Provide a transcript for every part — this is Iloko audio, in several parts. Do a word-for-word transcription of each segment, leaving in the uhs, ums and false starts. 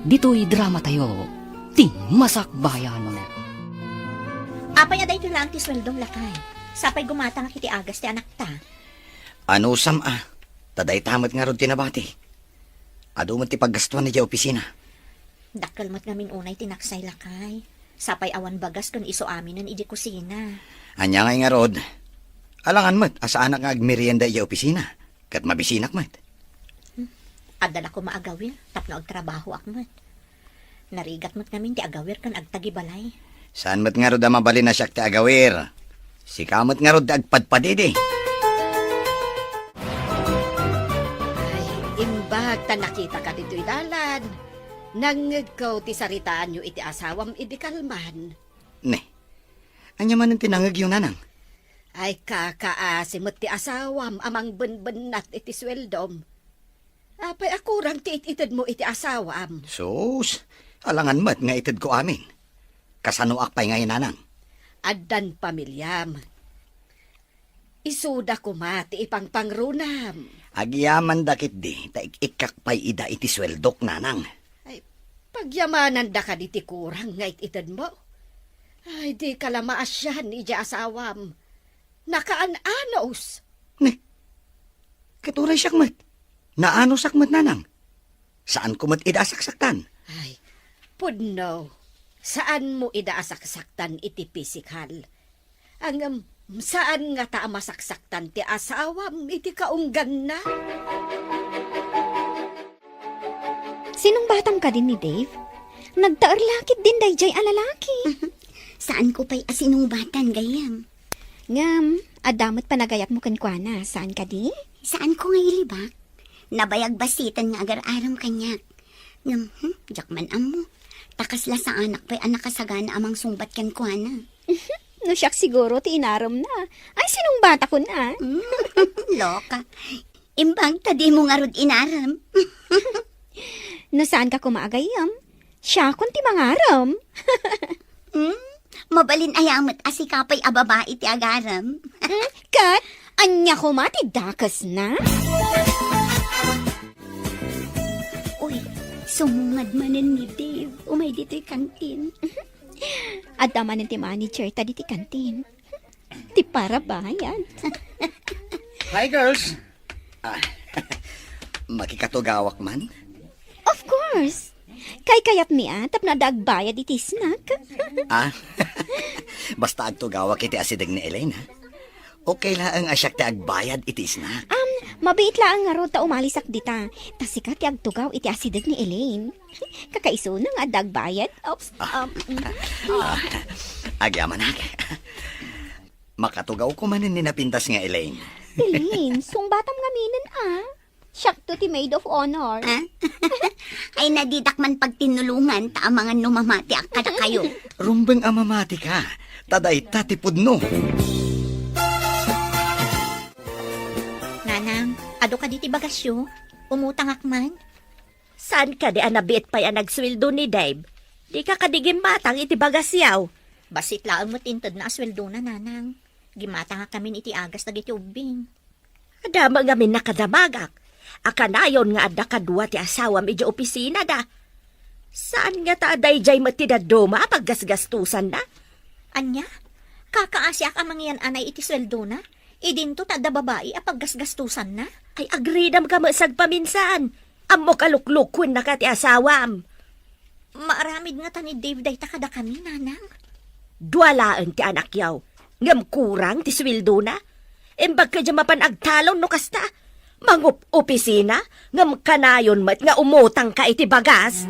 Ditoy dramatayo, ti Masakbayan. Apay a daytoy laeng ti sueldom, lakay? Sapay gumatangak iti agas ti anakta. Anusam a, ta dayta met ngarud ti nabati. Adu met ti paggastuan idiay opisina. Dakkel met ngamin unay ti naksay, lakay. Sapay awan bagas ken isu aminen idi kusina. Ania ngay ngarud? Alangan met a saanak nga agmerienda idiay opisina, ket mabisinak met. Hmm. Adda la koma agawir tapno agtrabahoak met. Narigat met ngamin ti agawir ken agtagibalay. Saan met ngarud a mabalin a siak ti agawir? Sika met ngarud ti agpadpadidi. Ay, imbag ta nakitaka ditoy dalan. Nangngegko ti saritaanyo iti asawam idi kalman. Ne, ania manen ti nangngegyo, nanang? Ay, kakaasi met ti asawam a mangbenbennat iti sueldom. Apay a kurang ti it-itedmo iti asawam? Sus, alangan met nga itedko amin. Kasanoak pay ngay, nanang? Addan pamiliam. Isuda koma ti ipangpangrunam. Agyamanda ketdi ta ik-ikkak pay ida iti sueldok, nanang. Ay, pagyamananda kadi ti kurang nga it-itedmo? Ay, dika la maasian idiay asawam. Nakaan-anos. Ne, ket uray siak met. Naanosak met, nanang. Saanko met ida a saksaktan. Ay, pudno. Saanmo ida a saksaktan iti pisikal. Ngem, saan ngata a masaksaktan ti asawam iti kaungganna? Sinungbatam kadin ni Dave? Nagtaer la ketdin daydiay a lalaki. Saanko pay a sinungbatan, gayyem. Ngem, adda met panagayatmo kenkuana, saan kadi? Saanko nga ilibak? Nabayag basiten nga agar-arem kaniak. Ngem, hmm, diak man ammo. Ta kasla saanak pay a nakasagana a mangsungbat kenkuana. No siak siguro ti inaremna. Ay, sinungbatakon a. Hmm, loka. Imbag ta dimo ngarud inarem. No saanka koma a gayyem, siakon ti mangarem. Hmm? Mabalin aya met a sika pay a babai ti agarem? Hmm? Ket ania koma ti dakesna? Uy, sumungad manen ni Dave umay ditoy kantin. Adda manen ti manager ta ditoy kantin. Ti parabayad. Hi, girls. Ah, makikatugawak man? Of course. Kaykayatmi a tapno adda agbayad iti snack. Ah, basta agtugawak iti asideg ni Elaine, ha? Okay laeng a siak ti agbayad iti snack. Um, mabiit laeng ngarud ta umalisak dita. Ta sika ti agtugaw iti asideg ni Elaine. Kakaisuna nga adda agbayad. Oops. Ah. Um, mm. Ah, agyamanak. Makatugawko manen ni napintas nga Elaine. Elaine, sungbatam ngaminen a. Siakto ti maid of honor. Ah? Ay, na didak man pagtinulongan ta amangan no mamatiak kadakayo. Rumbeng a mamatika. Ta dayta ti pudno. Nanang, adu kadi ti bagasyo? Umutangak man? Saan kadi a nabiit pay a nagsueldo ni Dave? Dika kadi gimmatang iti bagasyaw? Bassit laeng met intedna a sueldona, nanang. Gimmatangak ngamin iti agas dagiti ubbing. Adda met ngamin nakadamagak a kanayon nga adda kadua ti asawam idiay opisinada. Saan ngata a daydiay met ti dadduma a paggasgastosanna? Ania? Kakaasiak a mangyan-anay iti sueldona? Idinto ta adda babai a paggasgastosanna? Ay, agridam ka met sagpaminsan. Ammok a luklukuennaka ti asawam. Maaramid ngata ni Dave dayta kadakami, nanang? Dua laeng ti anakyaw, ngem kurang ti sueldona. Imbag kadi a mapan agtalon no kasta. Mangup-opisina, ngem kanayon met nga umutangka iti bagas.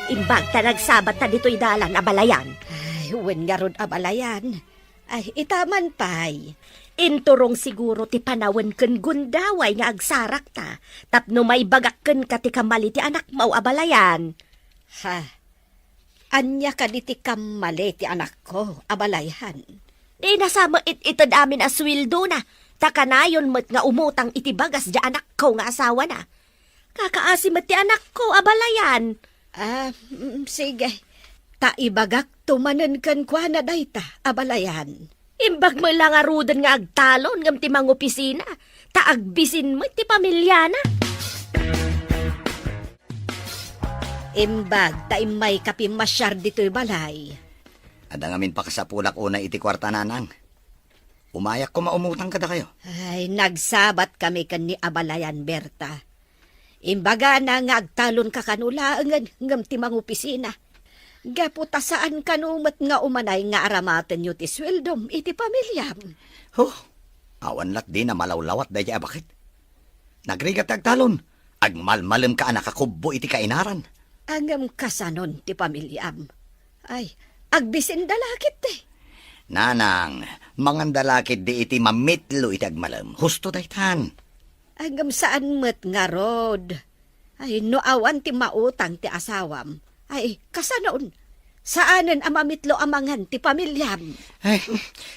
Imbag ta nagsabatta ditoy dalan, abalayan. Ay, wen ngarud, abalayan. Ay, ita man pay. Inturong siguro ti panawen ken gundaway nga agsarakta, tapno maibagak kenka ti kammali ti anakmo, abalayan. Ha? Ania kadi ti kammali ti anakko, abalayan? Dina sa met it-ited amin a sueldona, ta kanayon met nga umutang iti bagas diay anakko nga asawana. Kakaasi met ti anakko, abalayan. Ah, mm, sige. Ta ibagakto manen kenkuana dayta, abalayan. Imbag met la ngaruden nga agtalon ngem ti mangopisina, ta agbisin met ti pamiliana. Imbag ta immayka pimmasiar ditoy balay. Adda ngamin pakasapulak unay iti kuarta, nanang. Umayak koma umutang kadakayo. Ay, nagsabat kami ken ni abalayan, Berta. Imbagana nga agtalonka kano laengen ngem ti mangopisina. Gapu ta saan kano met nga umanay nga aramatenyo ti sueldom iti pamiliam. Huh, awan lat dina malawlawat daydiay a baket. Nagrigat ti agtalon, agmalmalemka a nakakubbo iti kainaran. Ngem kasanon ti pamiliam? Ay, agbisinda la ketdi. Nanang, manganda la ketdi iti mamitlo iti agmalem. Husto daytan. Ngem saan met ngarud. Ay, no awan ti mautang ti asawam, ay, kasanon? Saanen a mamitlo a mangan ti pamiliam. Ay,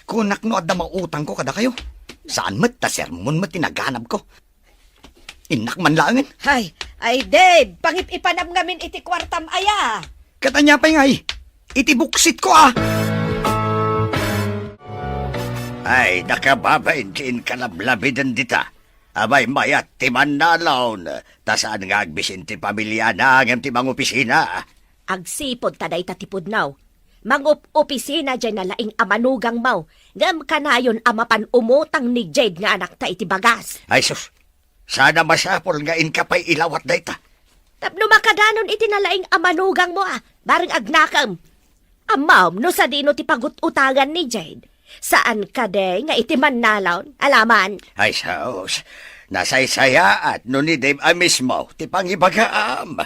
kunak no adda mautangko kadakayo. Saan met ta sermon met ti naganabko. Innak man laengen. Ay, ay, Dave, pangip-ipanam ngamin iti kuartam aya. Ket ania pay ngay? Iti buksitko, a! Ay, nakababain ti inkalablabiden dita. Abay, mayat ti mannalon, ta saan nga agbisin ti pamiliana ngem ti mangopisina. Agsipud ta dayta ti pudno. Mangup-opisina diay nalaing a manugangmo, ngem kanayon a mapan umutang ni Jade nga anakta iti bagas. Ay sus, sana masapul nga inka pay ilawat dayta. Tapno makadanon iti nalaing a manugangmo a, bareng agnakem. Ammom no sadino ti pagut-utangan ni Jade? Saan kadi nga iti mannalon, alaman? Ay sus, nasaysayaat no ni Dave a mismo ti pangibagaam.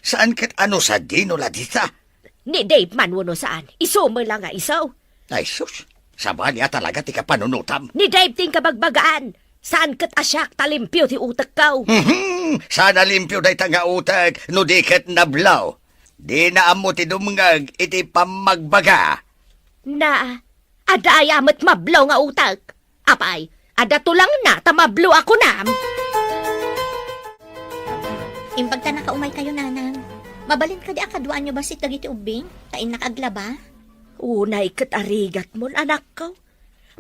Saan ket a no sadino la dita? Ni Dave man wenno saan, isu met la nga isu. Ay sus, sabali a talaga ti kapanunotam. Ni Dave ti inkabagbagaan. Saan ket a siak ta limpio ti utekko. Mhm! Sana limpio dayta nga utek no di ket nablo. Dina ammo ti dumngeg iti pammagbaga. Na, adda aya met mablo nga utek? Apay, adda tulangna ta mablo a kunam? Imbag ta nakaumaykayo, nanang. Mabalin kadi a kaduaanyo bassit dagiti ubbing, ta innak aglaba? Unay ket arigatmon, anakko.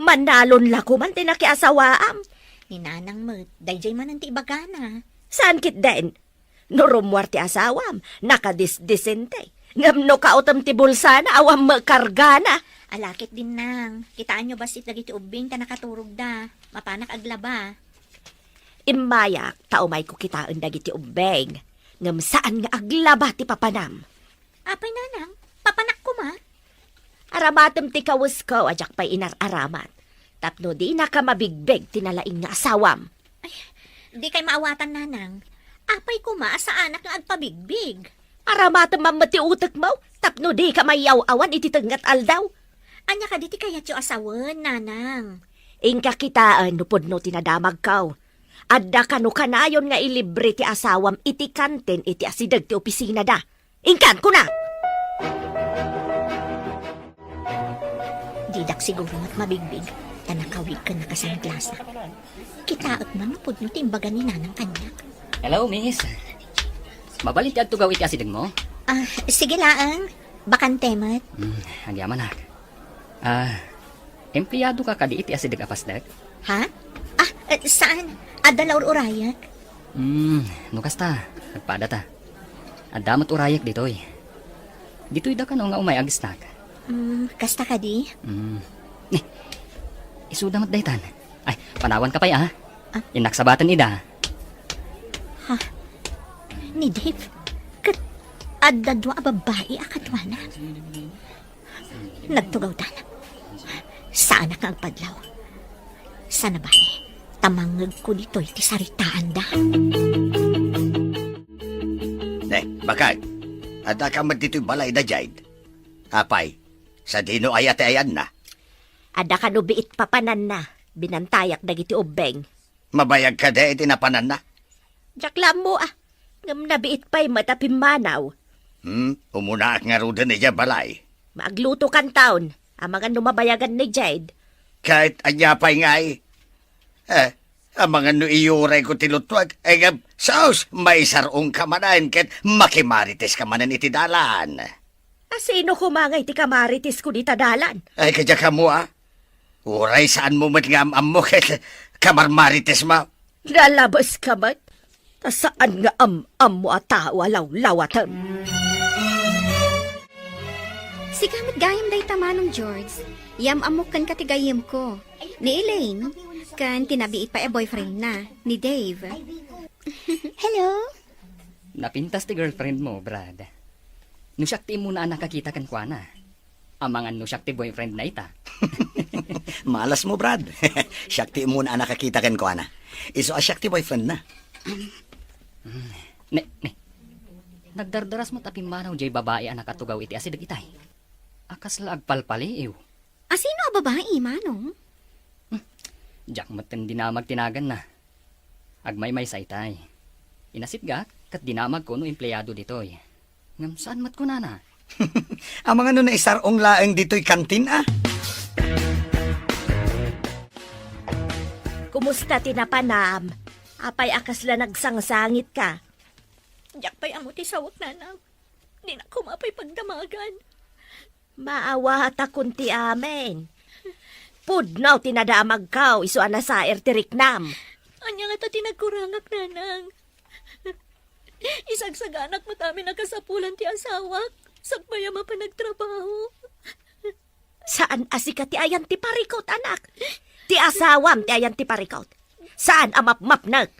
Mannalon la koman ti nakiasawaam. Ni nanang met, daydiay manen ti ibagana. Saan ketdin? No rummuar ti asawam, nakadisdisente. Ngem no kaotem ti bulsana, awan met kargana. Ala ketdin, nang. Kitaenyo bassit dagiti ubbing ta nakaturogda. Mapanak aglaba. Immayak ta umayko kitaen dagiti ubbing. Ngem saan nga aglaba ti papanam. Apay, nanang, papanak koma? Aramatem ti kawesko a diak pay inar-aramat. Tapno dinaka mabigbig ti nalaing nga asawam. Ay, dikay maawatan, nanang. Apay koma a saanak nga agpabigbig? Aramatem man met ti utekmo, tapno dika mayaw-awan iti tengnga ti aldaw. Ania kadi ti kayatyo a sawen, nanang? Inka kitaen no pudno ti nadamagko. Adda kano kanayon nga ilibre ti asawam iti kantin iti asideg ti opisinada. Inkan, kunak! Didak siguro met mabigbig, ta nakawig ken nakasangglasa. Kitaek man no pudno ti imbaga ni nanang kaniak. Hello, miss. Mabalin ti agtugaw iti asidegmo? Ah, sige laeng. Bakante met. Hmm, agyamanak. Ah, empleado ka kadi iti asideg a pasdek? Ha? Ah, eh, saan? Adda la ur-urayek? Hmm, no kasta, agpada ta. Adda met urayek ditoy. Ditoy da kano nga umay ag-snack? Hmm, kasta kadi? Hmm. Ni, isuda met daytan. Ay, panawan ka pay, ah. Ah? Innak sabaten ida. Ha? Ni Dave? Ket adda dua a babbai a kaduana? Nagtugawdan. Saanak nga agpadlaw. Sana bale, ta mangngegko ditoy ti saritaanda. Ne, bakay, adda ka met ditoy balay da Jade? Apay, sadino aya ti ayanna? Adda kano biit papananna, binantayak dagiti ubbing. Mabayag kadi iti napananna? Diak la ammo, ah. Ngem nabiit pay met a pimmanaw. Hmm, umunaak ngaruden idiay balay. Maaglutokanton, amangan no mabayagan ni Jade. Ket ania pay ngay? Eh, amangan no iyurayko ti lutuek, eh, ngem, sus, maisar-ongka manen ket makimarites ka manen iti dalan. A sino koma ngay ti kamaritesko dita dalan? Ay, kadiak ammo, a. Uray saanmo met nga am-ammo ket kamarmaritesmo. Nalabeska met. Ta saan nga am-ammo a tao a lawlawatem. Sika met gayam dayta, Manong George. Yam-ammok kenka ti gayyemko. Ni Elaine, ken ti nabiit pay a boyfriendna, ni Dave. Hello? Napintas ti girlfriend mo, Brad. No siak ti immuna a nakakita kenkuana, amangan no siak ti boyfriendna ita. Malasmo, Brad. Siak ti immuna a nakakita kenkuana. Isu a siak ti boyfriendna. Ne, ne. Nagdardarasmo ta pimmanaw jay babai a nakatugaw iti asideg itay. A kasla agpalpaliiw. A sino a babai, Manong? Hmm. Diak met ken dinamag ti naganna. Agmaymaysa itay. Inasitgak ket dinamagko no empleado ditoy. Ngem saan met kunana? Amangan no naisar-ong laeng ditoy kantin, a? Kumusta ti napanam? Apay a kasla nagsangsangitka? Diak pay ammo ti sawak, Nanang. Dinak koma pay pagdamagan. Maawatakon ti amin. Pudno ti nadamagko, isu a nasair ti riknam. Ania ngata ti nagkurangak, Nanang? Isagsaganak met amin a kasapulan ti asawak, sakbay a mapan agtrabaho. Saan a sika ti ayan ti parikut, anak. Ti asawam ti ayan ti parikut. Saan a mapmapnek.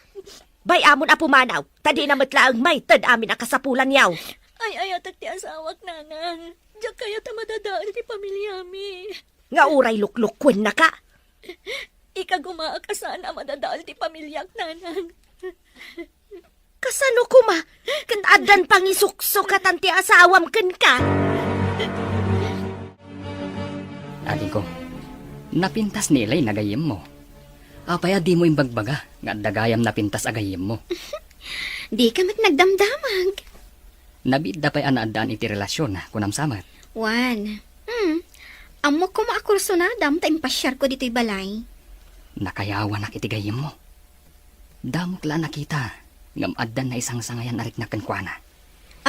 Bay-amon a pumanaw, ta dina met laeng maited amin a kasapulanyo. Ay-ayatek ti asawak, Nanang. Diak kayat a madadael ti pamiliami. Nga uray luklukuennaka. Ikagumaak a saan a madadael ti pamiliak, Nanang. Kasano koma ket addan pangisuksukatan ti asawam kenka? Adingko, napintas ni Elaine a gayyemmo. Apay a dimo imbagbaga nga adda gayam napintas a gayyemmo? Dika met nagdamdamag. Nabiitda pay a naaddaan iti relasion, kunam sa met. Wen, hmm, ammok koma a kursunadam ta impasiarko ditoy balay. Nakayawanak iti gayyemmo. Damok la a nakita, ngem addan naisangsangayan a riknak kenkuana.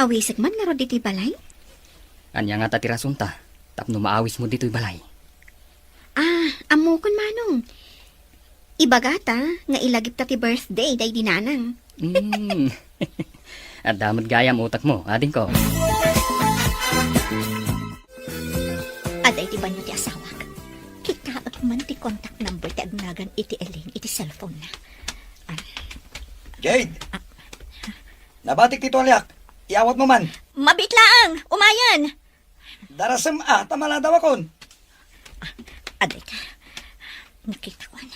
Awisek man ngarud ditoy balay? Ania ngata ti rasonta tapno maawismo ditoy balay? Ah, ammokon, Manong. Ibagata nga ilagipta ti birthday daydi Nanang. Hmm. Adda met gayam utekmo, adingko. Adda iti banio ti asawak. Kitaek man ti contact number ti agnagan iti Elaine iti cellphone-na. Ah. Jade! Ah. Nabatik ti tualiak. Iawatmo man. Mabiit laeng. Umayen. Darasem a, ta maladawakon. Ah, adda ita. Nakitakuan.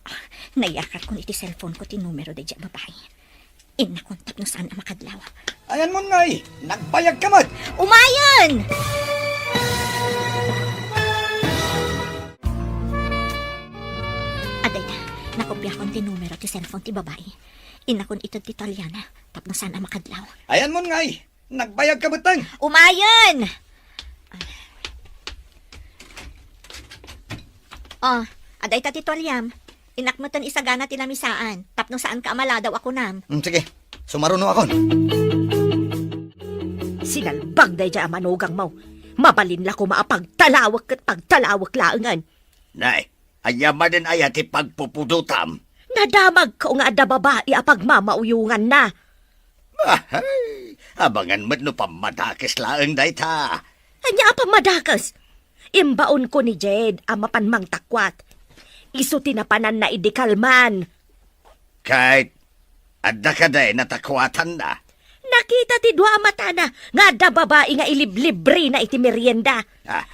Ah, nayakarkon iti cellphone-ko ti numero daydiay a babai. Innakon tapno saan a makadlaw. Ayanmon ngay, nagbayagka met. Umayen! Adda ita, nakopiakon ti numero ti cellphone ti babai. Innakon ited ti tualiana tapno saan a makadlaw. Ayanmon ngay, nagbayagka met. Umayen! Oh, adda ita ti tualiam. Innak metten isagana ti lamisaan, tapno saanka a maladaw a kunam. Mm, sige. Sumarunokon. Sinalbag daydiay a manugangmo. Mabalin la koma a pagtalawek ket pagtalawek laengen. Nay, ania manen aya ti pagpupudotam? Nadamagko nga adda babai a pagmamauyonganna. Ahay, abangan met no pammadakes laeng dayta. Ania a pammadakes? Imbaonko ni Jade a mapan mangtakuat. Isu ti napananna idi kalman. Ket adda kadi natakuatanna? Nakita ti dua a matana nga adda babai nga iliblibrina iti merienda. Ah.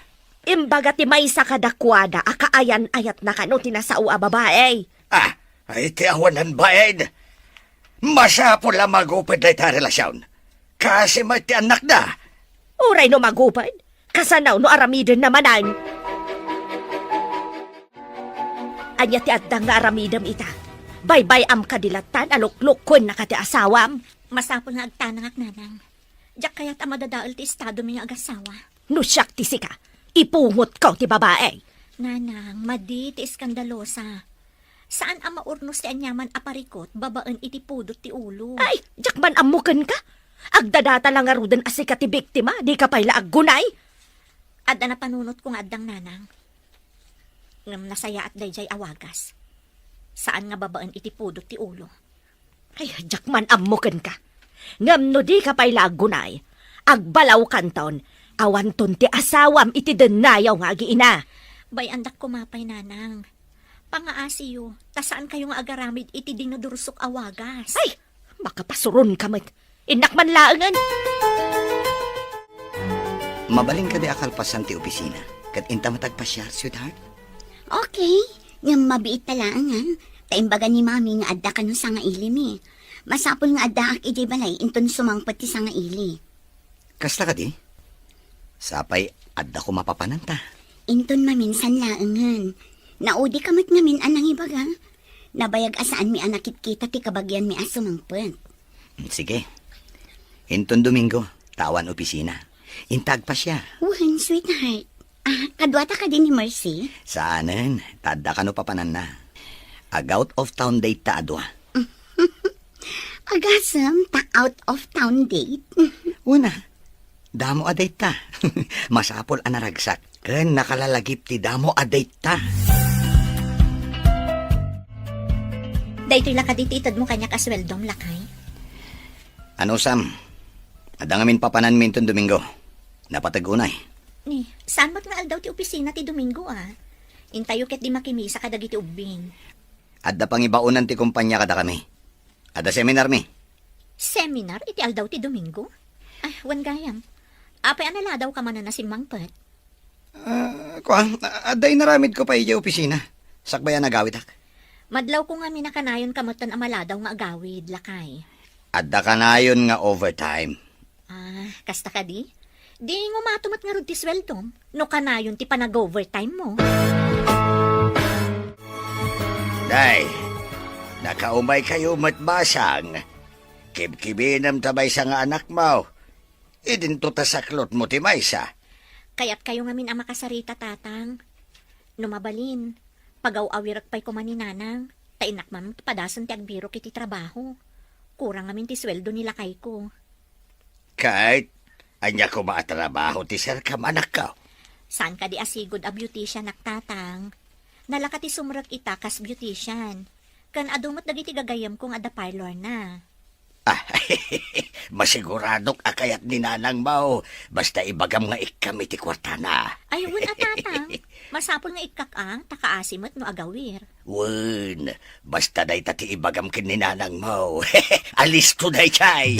Imbaga ti maysa kadakuada a kaayan-ayatna kano ti nasao a babai. Ah, ay ti awanan bain. Masapul a maguped dayta a relasion. Kasi met ti annakda. Uray no maguped, kasano no aramidenna manen? Ania ti adda nga aramidem ita? Baybay-am kadi lattan a luklukuennaka ti asawam? Masapul nga agtanangak, Nanang. Diak kayat a madadael ti estadomi nga agasawa. No siak ti sika, ipungotko ti babai. Nanang, madi ti iskandalosa. Saan a maurnos ti aniaman a parikut babaen iti pudot ti ulo. Ay, diak man ammo kenka. Agdadata la ngaruden a sika ti biktima, dika pay la aggunay. Adda napanunotko nga addang, Nanang. Ngem nasayaat daydiay a wagas. Saan nga babaen iti pudot ti ulo. Ay, diak man ammo kenka. Ngem no dika pay la aggunay, agbalawkanton, awanton ti asawam iti dennayaw nga agiina. Bay-andak koma pay, Nanang. Pangaasiyo, ta saankayo nga agaramid iti dinudursok a wagas. Ay, makapasuronka met. Innak man laengen. Mabalin kadi a kalpasan ti opisina? Ket inta met agpasiar, sweetheart? Okay. Ngem mabiit ta laengen, ta imbaga ni Mami nga adda kano sangaili mi. Masapul nga addaak idiay balay inton sumangpet ti sangaili. Kasta kadi? Sapay adda koma papananta. Inton maminsan laengen. Naudika met ngamin a nangibaga. Nabayag a saanmi a nakitkita ti kabagianmi a sumangpet. Sige. Inton Domingo, ta awan opisina. Inta agpasiar. Wen, sweetheart. Ah, kaduata kadi ni Mercy? Saanen, ta adda kano papananna. Ag-out of town date ta a dua. Agasem ta out of town date? Una, damo a date ta. Masapul a naragsak. Ken nakalalagip ti damo a date ta. Daytoy la kadi ti itedmo kaniak a sueldom, lakay? Anusam, adda ngamin papananmi inton Domingo. Napateg unay. Ni, saan met nga aldaw ti opisina ti Domingo, a? Intayo ket di makimisa kadagiti ubbing. Adda pangibaonan ti kompania kadakami. Adda seminar mi. Seminar iti aldaw ti Domingo? Ah, wen gayam. Apay a naladawka manen a simmangpet? Ah, kua, adda inaramidko pay idiay opisina. Sakbay a nagawidak. Madlawko ngamin a kanayonka metten a maladaw nga agawid, lakay. Adda kanayon nga overtime. Ah, kasta kadi? Di ngumato met ngarud ti sueldom no kanayon ti panag-overtime mo. Day, nakaumay kayo met basang. Kibkibinem ta maysa nga anakmo. Idinto ta saklotmo ti maysa. Kayatkayo ngamin a makasarita, Tatang. No mabalin, pagaw-awirek pay koma ni Nanang, ta innak man padasen ti agbirok iti trabaho. Kurang ngamin ti sueldo ni lakayko. Ket, ania koma a trabaho ti serkam, anakko? Saan kadi a sigud a beautician-ak, Tatang? Nalaka ti sumrek ita kas beautician. Ken adu met dagiti gagayyemko nga adda parlor na. Ah, masiguradok a kayat ni Nanangmo. Basta ibagam nga ikkam iti kuartana. Ay, wen a, Tatang. Masapul nga ikkak a, ta kaasi met no agawir. Wen, basta dayta ti ibagam ken ni Nanangmo. Alisto daytay.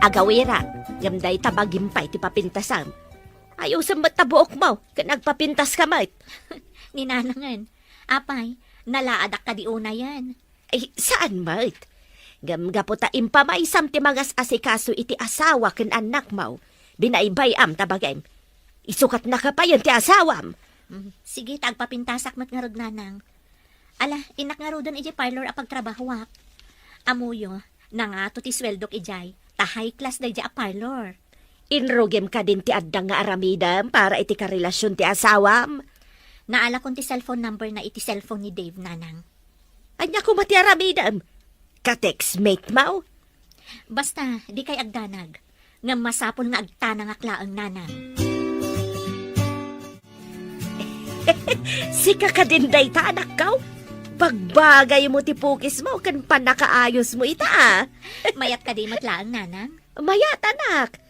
Agawirak, ngem dayta bagim pay ti papintasam. Ayusem met ta buokmo, ken agpapintaska met. Ni Nanangen, apay, nalaadak kadi unayen? Ay, saan met. Ngem gapu ta impamaysam ti mangas-asikaso iti asawa ken annakmo, binaybay-am ta bagim. Isukat nakapayen ti asawam. Mm, sige, ta agpapintasak met ngarud, Nanang. Ala, innak ngaruden idiay parlor a pagtrabahoak. Ammoyo, nangato ti sueldok idiay, ta high class daydiay a parlor. Inrugim kadin ti adda nga aramidem para iti karelasion ti asawam? Naalakon ti cellphone number na iti cellphone ni Dave, Nanang. Ania koma ti aramidem? Ka-textmate mo? Basta, dikay agdanag. Ngem masapul nga agtanangak laeng, Nanang. Sika kadin dayta, anakko? Pagbagaymo ti pukismo ken pannakaayosmo ita, a. Mayat kadi met laeng, Nanang? Mayat, anak.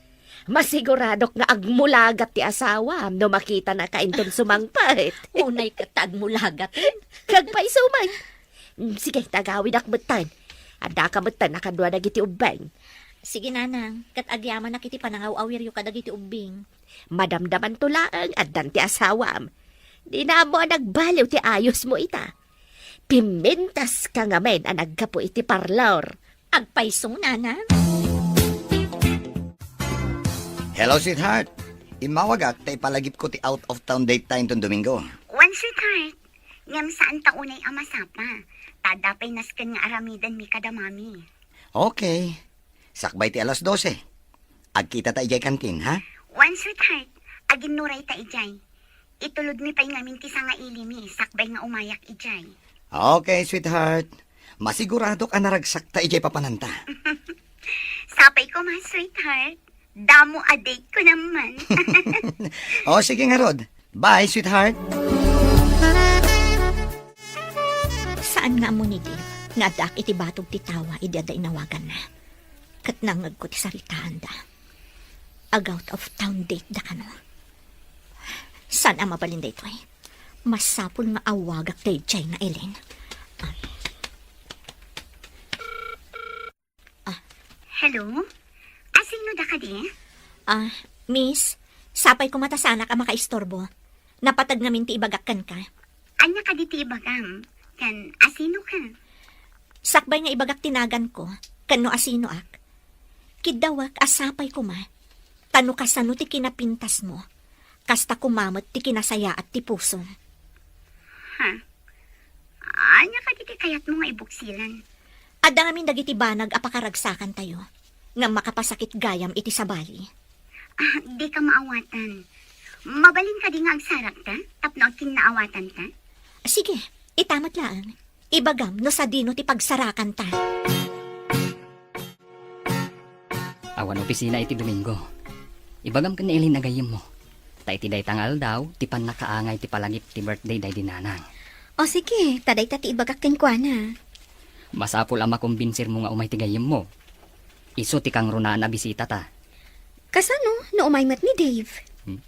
Masiguradok nga agmulagat ti asawam no makitanaka inton sumangpet. Unay ket ta agmulagaten. Kagpayso man. Mm, sige, ta agawidak metten. Addaka metten a kadua dagiti ubbing. Sige, Nanang, ket agyamanak iti panangaw-awiryo kadagiti ubbing. Madamdamanto laeng addan ti asawam. Dina ammo a nagbaliw ti ayosmo ita. Pimintaska ngamin a naggapu iti parlor. Agpayso, Nanang. Hello, sweetheart. Immawagak ta ipalagipko ti out of town date ta inton Domingo. Wen, sweetheart. Ngem saan ta unay a masapa. Ta adda pay nasken nga aramidenmi kada Mami. Okay. Sakbay ti alas dose. Agkita ta idiay kantin, ha? Wen, sweetheart. Aginnuray ta idiay. Itulodmi pay ngamin ti sangailimi, sakbay nga umayak idiay. Okay, sweetheart. Masiguradok a naragsak ta idiay papananta. Sapay koma, sweetheart. Damo a date ko naman. O, sige ngarud. Bye, sweetheart. Sa Saan nga ammo ni Dave nga addaak iti batog ti tawa idi adda inawaganna. Ket nangngegko ti saritaanda. Ag-out of town date da kano. Saan a mabalin daytoy? Masapul nga awagak daydiay nga Elaine. Ah. Ah. Hello? Asino da kadi? Ah, miss, sapay koma ta saanak a makaistorbo. Napateg ngamin ti ibagak kenka. Ania kadi ti ibagam? Ken asino ka? Sakbay nga ibagak ti naganko, ken no asinoak. Kiddawek a sapay koma, ta no kasano ti kinapintasmo, kasta koma met ti kinasayaat ti pusom. Ha? Ania kadi ti kayatmo nga ibuksilan? Adda ngamin dagiti banag a pakaragsakantayo, ngem makapasakit gayam iti sabali. Ah, dika maawatan. Mabalin kadi nga agsarakta tapno agkinnaawatanta? Sige, ita met laeng. Ibagam no sadino ti pagsarakanta. Awan opisina iti Domingo. Ibagam ken ni Elaine a gayyemmo. Ta iti dayta nga aldaw, ti pannakaangay ti palagip ti birthday daydi nanang. O sige, ta dayta ti ibagak kenkuana. Masapul a makombinsirmo nga umay ti gayyemmo. Isu ti kangrunaan a bisitata. Kasano no umay met ni Dave? Hmm?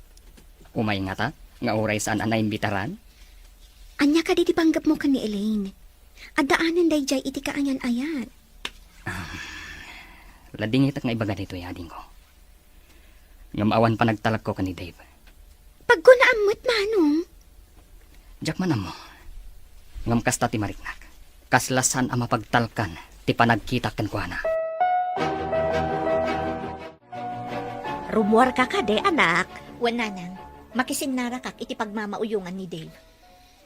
Umay ngata, nga uray saan a naimbitaran? Ania kadi ti panggepmo ken ni Elaine? Addaanen daydiay iti kaayan-ayat. Ah, ladingitak nga ibaga daytoy, adingko. Ngem awan panagtalekko ken ni Dave. Pagkunaam met, manong. Diak man ammo. Ngem kasta ti mariknak. Kasla saan a mapagtalkan ti panagkitak kenkuana. Rummuarka kadi, anak? Wen, nanang. Makisinnarakak iti pagmamauyongan ni Dave.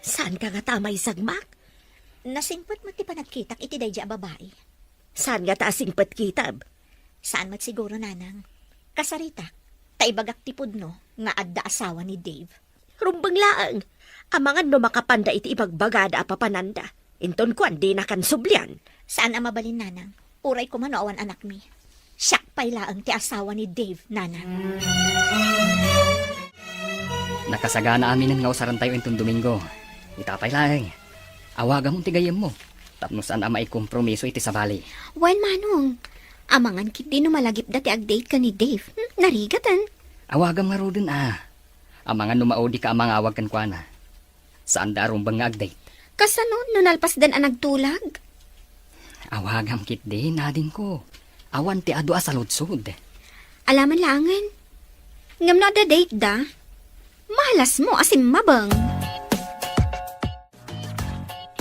Saanka ngata a maisagmak? Nasingpet met ti panagkitak iti daydi a babai. Saan ngata a singpetkitam? Saan met siguro, nanang. Kasaritak, ta ibagak ti pudno nga adda asawa ni Dave. Rumbeng laeng, amangan no makapanda iti ibagbagada a papananda. Inton kuan, dinakan sublian. Saan a mabalin, nanang. Uray koma no awan anakmi. Siak pay laeng ti asawa ni Dave, nanang. Nakasagana aminen nga usarantayo inton Domingo. Ita pay laeng. Awagamon ti gayyemmo tapno saan a maikompromiso iti sabali. Wen, manong. Amangan ketdi no malagipda ti agdate ken ni Dave. Hmm, narigaten. Awagam ngaruden a. Amangan no maudika a mangawag kenkuana. Saanda a rumbeng nga agdate. Kasano no nalpasdan a nagtulag? Awagam ketdi, adingko. Awan ti adu a saludsod. Alaman laengen. Ngem no adda date da, malasmo a simmabeng.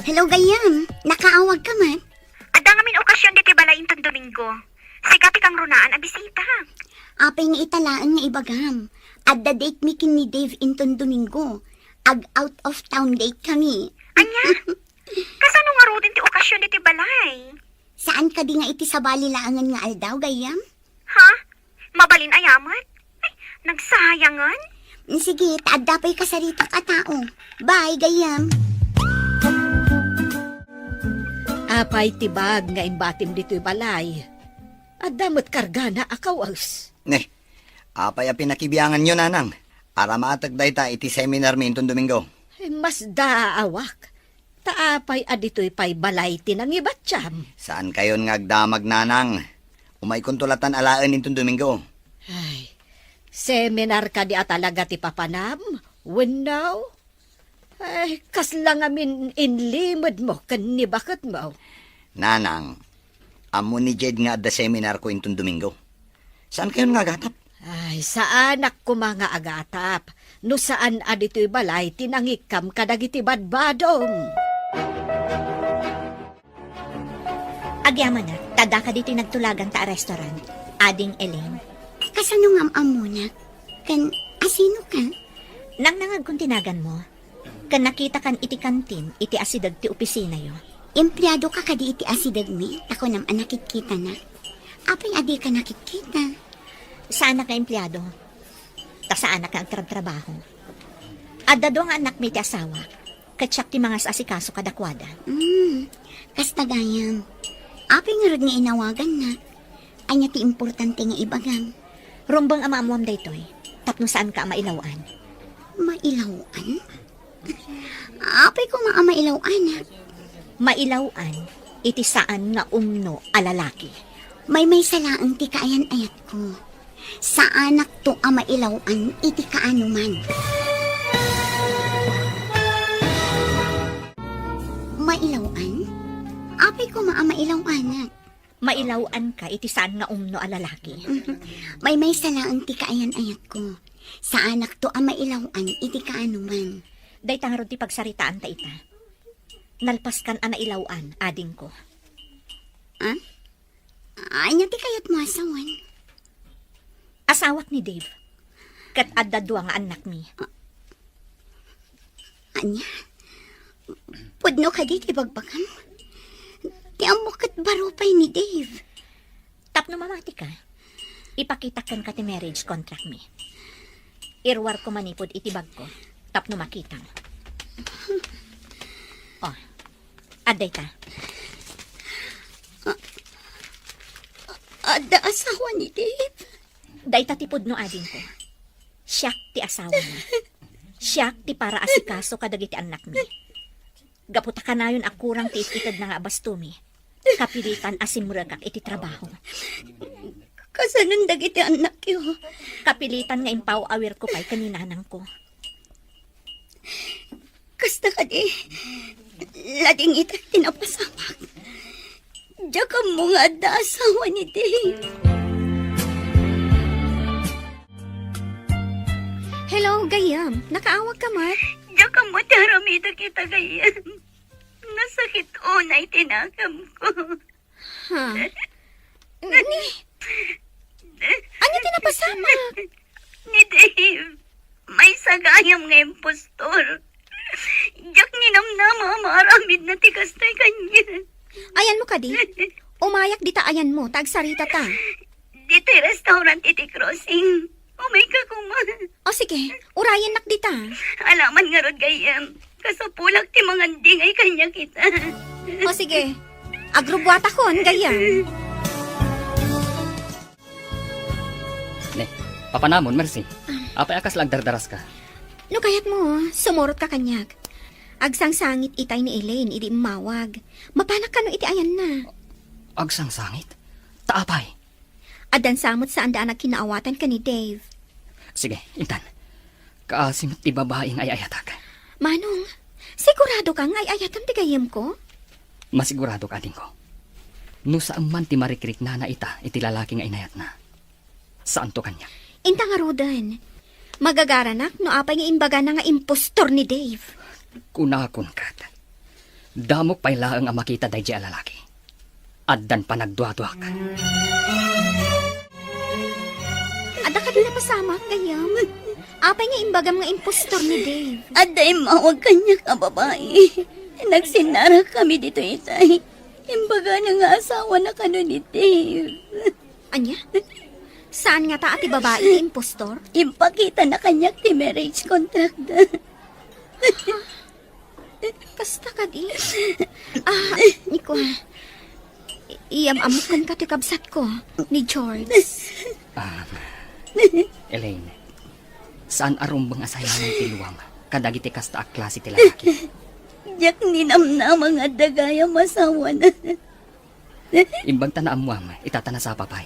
Hello, gayyem. Nakaawagka met? Adda ngamin okasion ditoy balay inton Domingo. Sika ti kangrunaan a bisita. Apay nga ita laeng nga ibagam? Adda date mi ken ni Dave inton Domingo. Ag-out of town date kami. Ania? Kasano ngaruden ti okasion ditoy balay? Saan kadi nga iti sabali laengen nga aldaw, gayyem? Ha? Mabalin aya met? Ay, nagsayangan? Sige, ta adda pay kasaritak a tao. Bye, gayyem. Apay ti bag nga imbatim ditoy balay? Adda met kargana a kawes. Ne, apay a pinakibianganyo, nanang? Aramatek dayta iti seminar mi inton Domingo. Ay, masdaawak. Ta apay a ditoy pay balay ti nangibatiam? Saankayon nga agdamag, nanang. Umaykonto latan alaen inton Domingo. Ay, seminar kadi a talaga ti papanam? Wenno? Ay, kasla ngamin inlimedmo ken ni baketmo? Nanang, ammo ni Jed nga adda seminarko inton Domingo. Saankayon nga agatap? Ay, saanak koma nga agatap. No saan a ditoy balay ti nangikkam kadagiti badbadom. Agyamanak, ta daka ditoy nagtulaganta a restaurant, Ading Elaine. Kasano nga am-ammonak? Ken asino ka? Nangnangagkon ti naganmo. Ken nakitakan iti kantin iti asideg ti opisinayo. Empleado ka kadi iti asidegmi, ta kunam a nakitkitanak. Apay a dika nakitkita? Saanak nga empleado. Ta saanak nga agtrabtrabaho. Adda dua nga annakmi ti asawak, ket siak ti mangas-asikaso kadakuada. Hmm, kasta gayam. Apay ngarud nga inawagannak? Ania ti importante nga ibagam? Rumbeng a maammoam daytoy, tapno saanka a mailaw-an. Mailaw-an? Apay koma a mailaw-anak? Mailaw-an iti saan nga umno a lalaki. Maymaysa laeng ti kaayan-ayatko. Saanakto a mailaw-an iti kaanoman. Mailaw-an? Apay koma a mailaw-anak? Mailaw-anka iti saan nga umno a lalaki. Mhm. Maymaysa laeng ti kaayan-ayatko. Saanakto a mailaw-an iti kaanoman. Dayta ngarud ti pagsaritaanta ita. Nalpaskan a nailaw-an, adingko. Ah? Ania ti kayatmo a sawen? Asawak ni Dave. Ket adda dua nga annakmi. Ania? Pudno kadi ti bagbagam? Ti ammok ket baro pay ni Dave. Tapno mamatika, ipakitak kenka ti marriage contract mi. Iruarko manipud iti bagko tapno makitam. Oh, adda ita. Adda asawa ni Dave? Dayta ti pudno, adingko. Siak ti asawana. Siak ti paraasikaso kadagiti annakmi. Gapu ta kanayon a kurang ti it-itedna nga abastomi, kapilitan a simrekak iti trabaho. Kasanon dagiti annakyo? Kapilitan nga impaw-awirko pay ken ni nanangko. Kasta kadi, lading ita ti napasamak. Diak ammo nga adda asawa ni Dave. Hello, gayyem. Nakaawag ka met? Diak ammo ti aramidek ita, gayyem. Nasakit unay ti nakem ko. Ha? Ni, ania ti napasamak? Ni Dave, maysa gayam nga impostor. Diak ninamnama a maaramidna ti kastoy kaniak. Ayanmo kadi? Umayak dita ayanmo, ta agsarita ta. Ditoy restaurant iti crossing. Umayka koma. O sige, urayennak dita. Alaman ngarud, gayyem. Kasapulak ti mangandingay kaniak ita. O sige, agrubbuatakon, gayyem. Ne, papanamon, Mercy. Apay a kasla agdardaraska? No kayatmo, sumurotka kaniak. Agsangsangit itay ni Elaine idi immawag. Mapanak kano iti ayanna. Agsangsangit? Ta apay? Addan sa met saanda a nagkinaawatan ken ni Dave. Sige, intan. Kaasi met ti babai nga ay-ayatak. Manong, sigurado ka nga ay-ayatam ti gayyemko? Masigurado ka, adingko. No saan man ti marikriknana ita iti lalaki nga inayatna, saanto kaniak. Inta ngaruden, magagaranak no apay nga imbagana nga impostor ni Dave. Kunakon ket, damok pay laeng a makita daydiay a lalaki. Addan panagduaduak. Adda kadi napasamak, gayyem? Apay nga imbagam nga impostor ni Dave? Adda immawag kaniak a babai. Nagsinnarakami ditoy itay. Imbagana nga asawana kano ni Dave. Ania? Saan ngata a ti babai ti impostor? Impakitana kaniak ti marriage contract da. Kasta kadi? Ah, ni kua. I-, iyam-ammok kenka ti kabsatko, ni George. Ah, Elaine, saan a rumbeng a sayanan ti luam kadagiti kasta a klase ti lalaki. Diak ninamnama nga adda gayam asawana. Imbag ta naammuam, ita ta nasapa pay.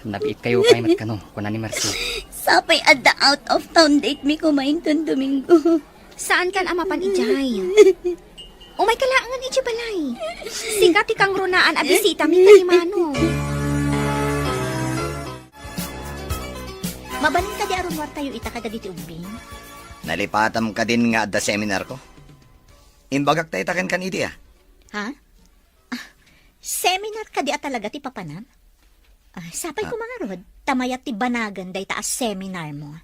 Nabiitkayo pay met kano, kuna ni Mercy. Sapay adda out of town date mi koma inton Domingo. Saankan a mapan idiay. Umayka laengen idiay balay. Sika ti kangrunaan a bisitami ken ni Manong. Mabalin kadi a rummuartayo ita kadagiti ubbing? Nalipatam kadin nga adda seminarko? Imbagak ta ita kenkan idi, a? Ha? Ah, seminar kadi a talaga ti papanam? Ah, sapay Ah. koma ngarud, ta mayat ti banagen dayta a seminarmo.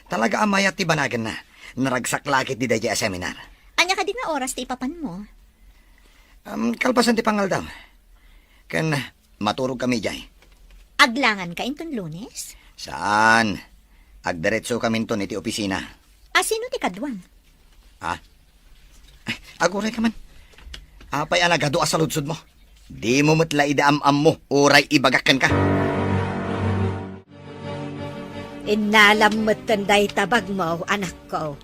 Talaga a mayat ti banagenna. Naragsak la ketdi daydiay a seminar. Ania kadi nga oras ti ipapanmo? Um, kalpasan ti pangaldaw. Ken maturogkami idiay. Aglanganka inton Lunes? Saan. Agdiretsokaminton iti opisina. A, sino ti kaduam? Ha? Ay, agurayka man. Apay a nagadu a saludsodmo? Dimo met la idi am-ammo, uray ibagak kenka. Innalam metten dayta bagmo, anakko.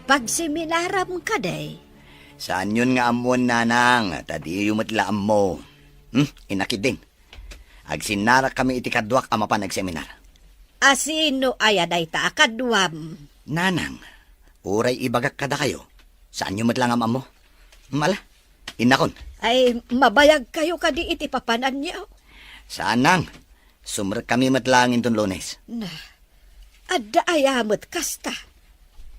Pagseminaram kadi? Saanyon nga ammoen, nanang, ta diyo met la ammo. Hmm, inakidin. Agsinnarakkami iti kaduak a mapan agseminar. A sino aya dayta a kaduam? Nanang, uray ibagak kadakayo, saanyo met la nga ammo. Mala, innakon. Ay, mabayagkayo kadi iti papananyo? Saan, nang. Sumrekkami met laeng inton Lunes. Na, adda aya met kasta?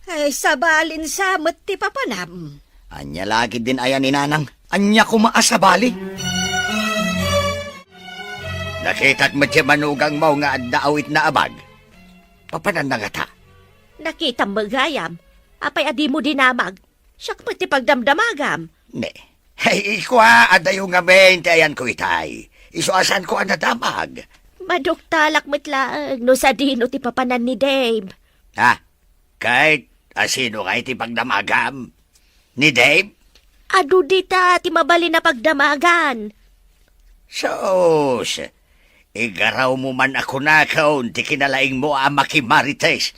Ay, sabalin sa met ti papanam. Ania la ketdin aya ni nanang? Ania koma a sabali? Nakitak met ti manugangmo nga adda awitna a bag. Papananna ngata? Nakitam met gayam. Apay a dimo dinamag? Siak met ti pagdamdamagam. Ne. Ay, kua, adayo ngamin ti ayanko itay. Isu a saanko a nadamag. Maduktalak met laeng no sadino ti papanan ni Dave. Ha? Ket a sino ngay ti pagdamagam? Ni Dave? Adu dita ti mabalin a pagdamagan. Sus, igarawmo man a kunakon ti kinalaingmo a makimarites.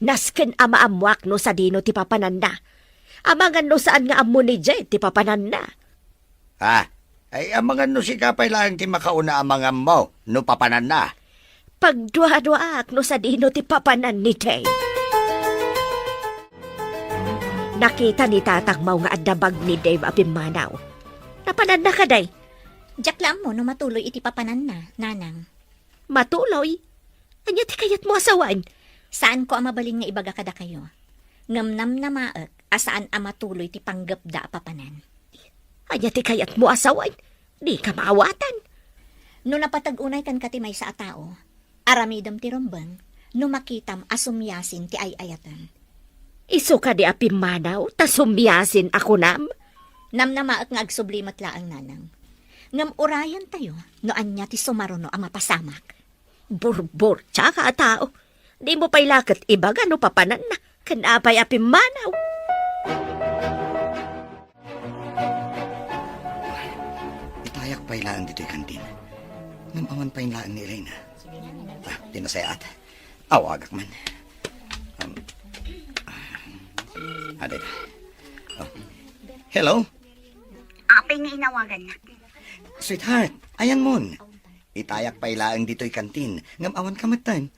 Nasken a maammoak no sadino ti papananna. Amangan no saan nga ammo ni Jed ti papananna. Ha? Ay, amangan no sika pay laeng ti makauna a mangammo no papananna. Pagduaduaak no sadino ti papanan ni Dave. Nakita ni tatangmo nga adda bag ni Dave a pimmanaw. Napananna kadi? Diak la ammo no matuloy iti papananna, nanang. Matuloy? Ania ti kayatmo a sawen? Saanko a mabalin nga ibaga kadakayo. Ngem namnamaek a saan a matuloy ti panggepda a papanan. Ania ti kayatmo a sawen? Dika maawatan. No napateg unay kenka ti maysa a tao, aramidem ti rumbeng no makitam a sumiasin ti ay-ayatem. Isu kadi a pimmanaw ta sumiasin a kunam? Namnamaek nga agsubli met laeng, nanang. Ngem urayentayo no ania ti sumaruno a mapasamak. Burburtiaka a tao. Dimo pay la ket ibaga no papananna ken apay a pimmanaw. Itayak pay laeng ditoy kantin. Ngem awan pay laeng ni Elena. Ah, ti nasayaat. Awagak man. Um, ah, dayta. Oh. Hello? Apay nga inawagannak? Sweetheart, ayanmon. Itayak pay laeng ditoy kantin, ngem awanka metten.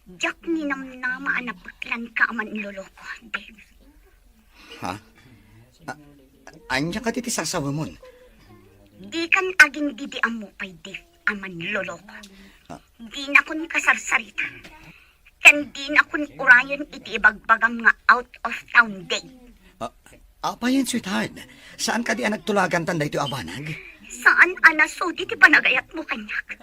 Diak ninamnama a napeklanka a manloloko, Dave. Ha? A-, ania kadi ti sasawemon? Dikan agingga idi ammo pay, Dave, a manloloko. Ah. Dinakon kasarsarita. Ken dinakon urayen iti ibagbagam nga out of town day. Ah, apayen, sweetheart? Saan kadi a nagtulagantan daytoy a banag? Saan a nasudi ti panagayatmo kaniak.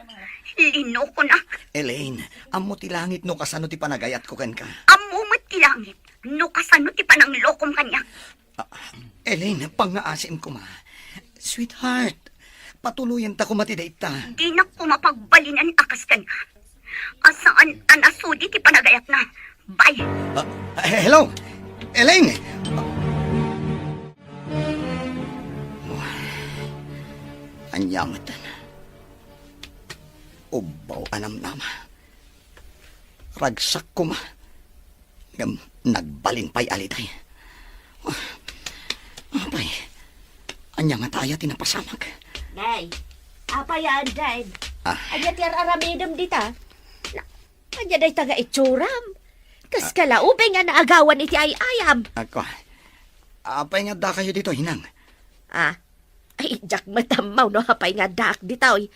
Linokonak. Elaine, ammo ti langit no kasano ti panagayatko kenka. Ammo met ti langit no kasano ti pananglokom kaniak. Ah, Elaine, pangngaasim koma. Sweetheart, patuloyenta koma ti dayta. Dinak koma pagbalinan a kas kenka. A saan a nasudi ti panagayatna. Bye. Ah, hello? Elaine! Ania metten? Ubbaw a namnama. Ragsak koma. Ngem nagbalin pay a litay. Ah, apay, ania ngata aya ti napasamak? Nay, apay a, Dave? Ah. Ania ti ar-aramidem dita? Na, ania dayta nga itsuram? Kas Ah. kalaubing a naagawan iti ay-ayam. Ako, apay nga addakayo ditoy, Nang? Ah, Ay, diak met ammo no apay nga addaak ditoy.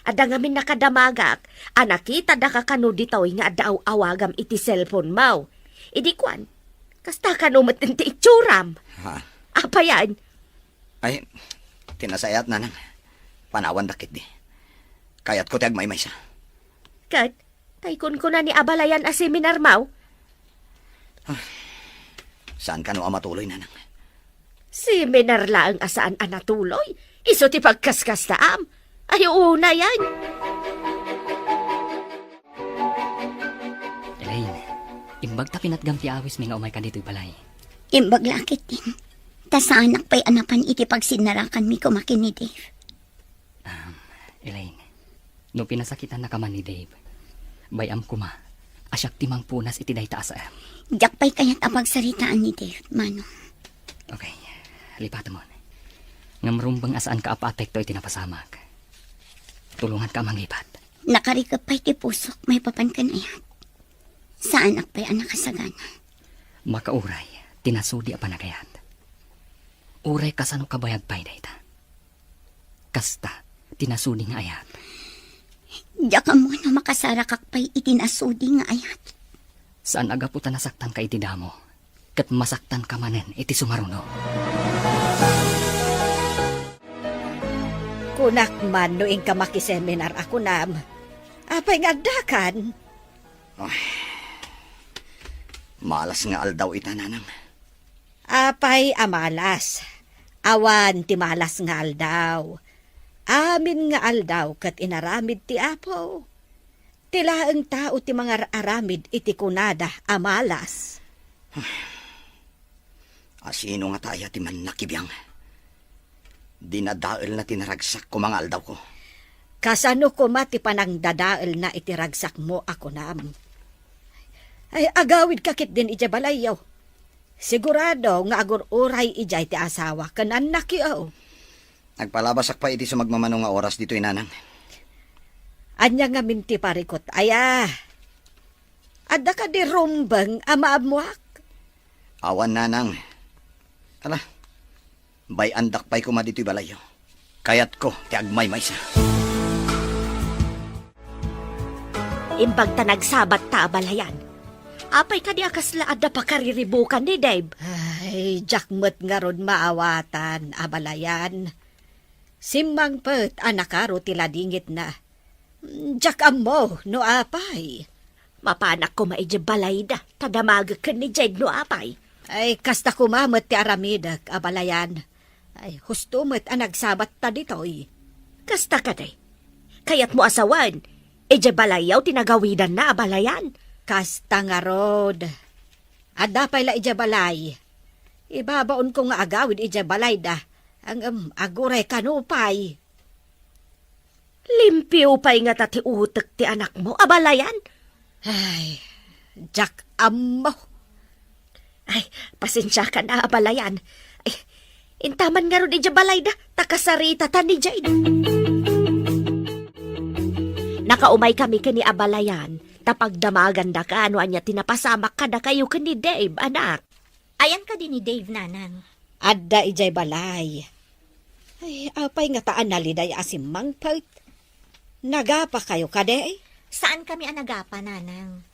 Adda ngamin nakadamagak a nakitada ka kano ditoy nga adda aw-awagam iti cellphone mo. Idi kuan, kasta kano met ti itsuram. Ha? Apayan? Ay, ti nasayaat, Nanang. Panawandak ketdi. Kayatko ti agmaymaysa. Ket, tay kunkuna ni abalayan a seminar mo? Ah, saan kano a matuloy, Nanang? Seminar laeng a saan a natuloy? Isu ti pagkaskastaam? Ay, unayen. Elaine, imbag ta pinatgam ti awismi nga umayka ditoy balay. Imbag la ketdin. Ta saanak pay a napan iti pagsinnarakanmi koma ken ni Dave. Um, Elaine, no pinasakitannaka man ni Dave, bay-am koma a siak ti mangpunas iti dayta a saem. Diak pay kayat a pagsaritaan ni Dave, Manong. Okay. Lipatemon. Ngem rumbeng a saanka a paapekto iti napasamak. Tulonganka a manglipat. Nakarikep pay ti pusok maipapan ken ayat. Saanak pay a nakasagana. Makauray ti nasudi a panagayat. Uray kasano kabayag pay dayta. Kasta ti nasudi nga ayat. Diak ammo no makasarakak pay iti nasudi nga ayat. Saan a gapu ta nasaktanka iti damo, ket masaktanka manen iti sumaruno. Kunak man no inka makiseminar a kunam. Apay nga addakan? Ay, malas nga aldaw ita, Nanang. Apay a malas? Awan ti malas nga aldaw. Amin nga aldaw ket inaramid ti Apo. Ti laeng tao ti mangar-aramid iti kunada a malas. Asino ngata aya ti mannakibiang? Dinadaelna ti naragsak koma nga aldawko. Kasano koma ti panangdadaelna iti ragsakmo a kunam? Ay, agawidka ketdin idiay balayyo. Sigurado nga agur-uray idiay ti asawa ken annakyo. Nagpalabasak pay iti sumagmamano nga oras ditoy, Nanang. Ania ngamin ti parikut aya? Adda kadi rumbeng a maammoak? Awan, Nanang. Ala, bay-andak pay koma ditoy balayyo. Kayatko ti agmaymaysa. Imbag ta nagsabatta, abalayan. Apay kadi a kasla adda pakariribukan ni Dave? Ay, diak met ngarud maawatan, abalayan. Simmangpet a nakaro ti ladingitna. Diak ammo no apay. Mapanak koma idiay balayda, ta damagek ken ni Jade no apay. Ay, kasta koma met ti aramidek, abalayan. Ay, husto met a nagsabatta ditoy. Kasta kadi? Kayatmo a sawen, idiay balayyo ti nagawidanna, abalayan? Kasta ngarud. Adda pay la idiay balay. Ibabaonko nga agawid idiay balayda. Ngem, aguray kano pay. Limpio pay ngata ti utek ti anakmo, abalayan? Ay, diak ammo. Ay, pasensiakan a, abalayan. Ay, intaman ngarud idiay balayda, ta kasaritata ni Jade. Nakaumaykami ken ni abalayan, ta pagdamagandaka no ania ti napasamak kadakayo ken ni Dave, anak. Ayan kadi ni Dave, Nanang? Adda idiay balay. Ay, apay ngata a naliday a simmangpet? Nagapakayo kadi? Saankami a nagapa, Nanang.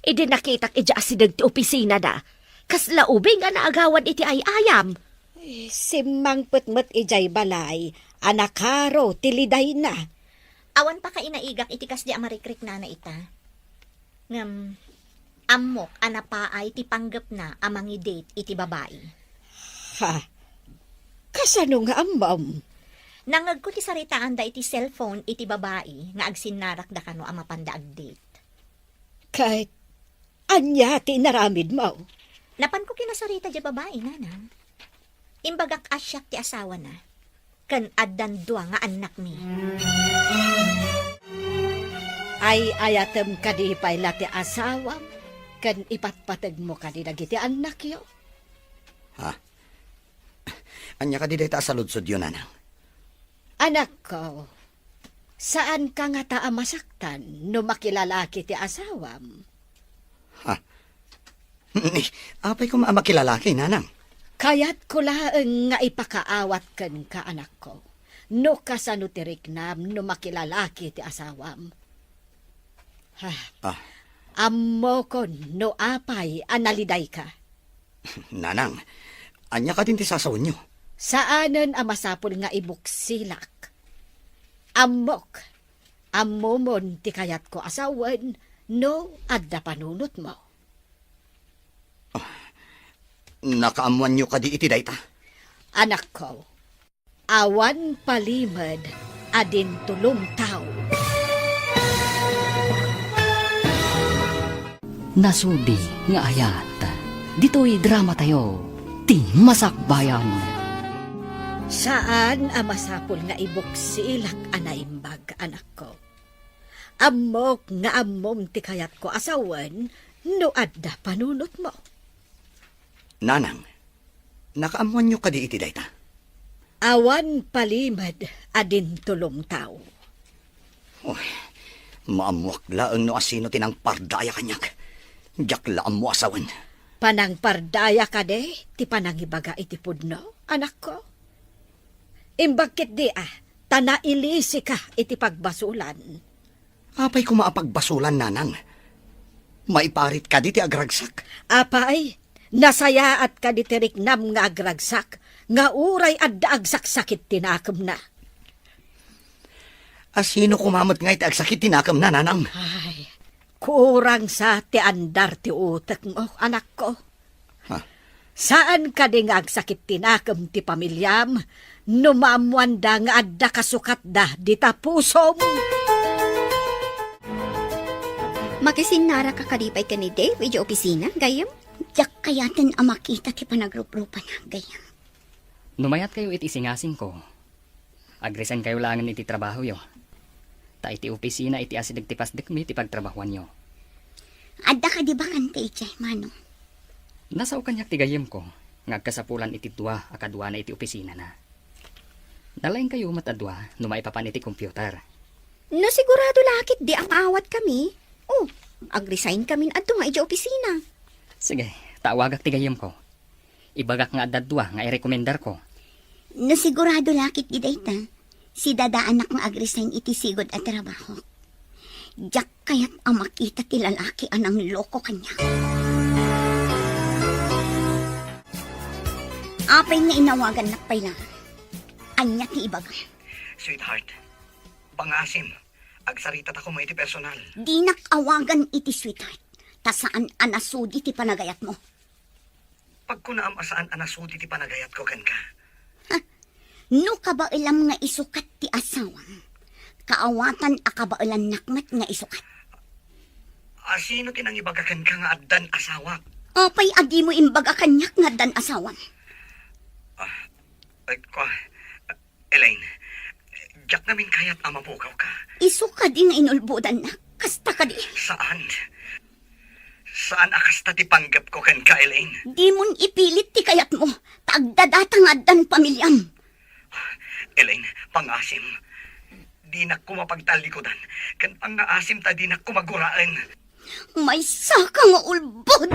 Idi nakitak idiay asideg ti opisinada, kasla ubing a naagawan iti ay-ayam. Ay, simmangpet met idiay balay a nakaro ti lidayna. Awan pakainaigak iti kasdi a marikriknana ita. Ngem, ammok a napaay ti panggepna a mangi-date iti babai. Ha? Kasano nga ammom? Nangngegko ti saritaanda iti cellphone iti babai nga agsinnarakda kano a mapanda ag-date. Ket ania ti inaramidmo? Napanko kinasarita diay babai, Nanang. Imbagak a siak ti asawana, ken addan dua nga annakmi. Ay-ayatem kadi pay la ti asawam, ken ipatpategmo kadi dagiti annakyo? Ha? Ania kadi dayta a saludsodyo, Nanang? Anakko, saanka ngata a masaktan no makilalaki ti asawam? Ha? Ni, apay koma a makilalaki, Nanang? Kayatko laeng nga ipakaawat kenka, anakko, no kasano ti riknam no makilalaki ti asawam. Ha? Ah. Ammokon no apay a nalidayka. Nanang, ania kadin ti sasawenyo? Saanen a masapul nga ibuksilak. Ammok, ammomon ti kayatko a sawen no adda panunotmo. Ah, nakaammoanyo kadi iti dayta? Anakko, awan palimed a dintulong tao. Nasudi nga ayat. Ditoy dramatayo, ti Masakbayan. Saan a masapul nga ibuksilak a naimbag, anakko. Ammok nga ammom ti kayatko a sawen no adda panunotmo. Nanang, Nakaammoanyo kadi iti dayta? Awan palimed a dintulong tao. Oy, maammoak laeng no asino ti nangpardaya kaniak. Diak la ammo a sawen. Panangpardaya kadi ti panangibaga iti pudno, anakko? Imbag ketdi a, ta nailisika iti pagbasolan. Apay koma a pagbasolan, nanang? Maiparit kadi ti agragsak? Apay, nasayaat kadi ti riknam nga agragsak, nga uray adda agsaksakit ti nakemna? Asino koma met ngay ti agsakit ti nakemna, nanang? Ay, kurang sa ti andar ti utekmo, anakko. Ha? Saan kadi nga agsakit ti nakem ti pamiliam no maammoanda nga adda kasukatda dita pusom? Makisinnaraka kadi pay ken ni Dave idiay opisina, gayyem? Diak kayaten a makita ti panagruprupana, gayyem. No mayatkayo iti isingasingko, agresignkayo laengen iti trabahoyo. Ta iti opisina iti asideg ti pasdekmi ti pagtrabahoanyo. Adda kadi bakante idiay, Manong? Nasao kaniak ti gayyemko nga agkasapulan iti dua a kaduana iti opisinana. Nalaingkayo met a dua no maipapan iti computer. No sigurado la ketdi a maawatkami, o, agresign kamin adto nga idiay opisina. Sige, ta awagak ti gayyemko. Ibagak nga adda dua nga irekomendarko. No sigurado la ketdi dayta, sidadaanak nga agresign iti sigud a trabaho. Diak kayat a makita ti lalaki a nangloko kaniak. Apay nga inawagannak pay laeng? Ania ti ibagam? Sweetheart, pangaasim, agsaritata koma iti personal. Dinak awagan iti sweetheart, ta saan a nasudi ti panagayatmo. Pagkunaam a saan a nasudi ti panagayatko kenka. Ha? No kabaelam nga isukat ti asawam, kaawatan a kabaelannak met nga isukat. Asino ti nangibaga kenka nga addan asawak? Apay a dimo imbaga kaniak nga addan asawam? Ah, eh, kua-, Elaine, diak ngamin kayat a mapukawka. Isu kadi nga inulbodannak? Kasta kadi? Saan. Saan a kasta ti panggepko kenka, Elaine. Dimon ipilit ti kayatmo, ta agdadata nga addan pamiliam. Elaine, pangaasim. Dinak koma pagtallikudan, ken pangaasim ta dinak koma guraen. Maysaka nga ulbod!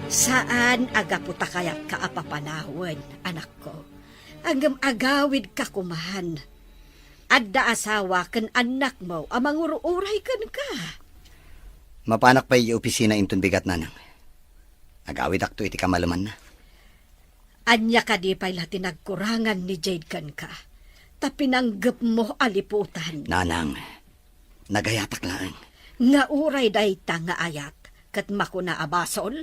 Saan a gapu ta kayatka a papanawen, anakko. Ngem agawidka koman. Adda asawa ken annakmo a mangur-uray kenka. Mapanak pay idiay opisina inton bigat, nanang. Agawidakto iti kamalemanna. Ania kadi pay la ti nagkurangan ni Jade kenka? Ta pinanggepmo a liputan. Nanang, nagayatak laeng. Nga uray dayta nga ayat, ket makuna a basol?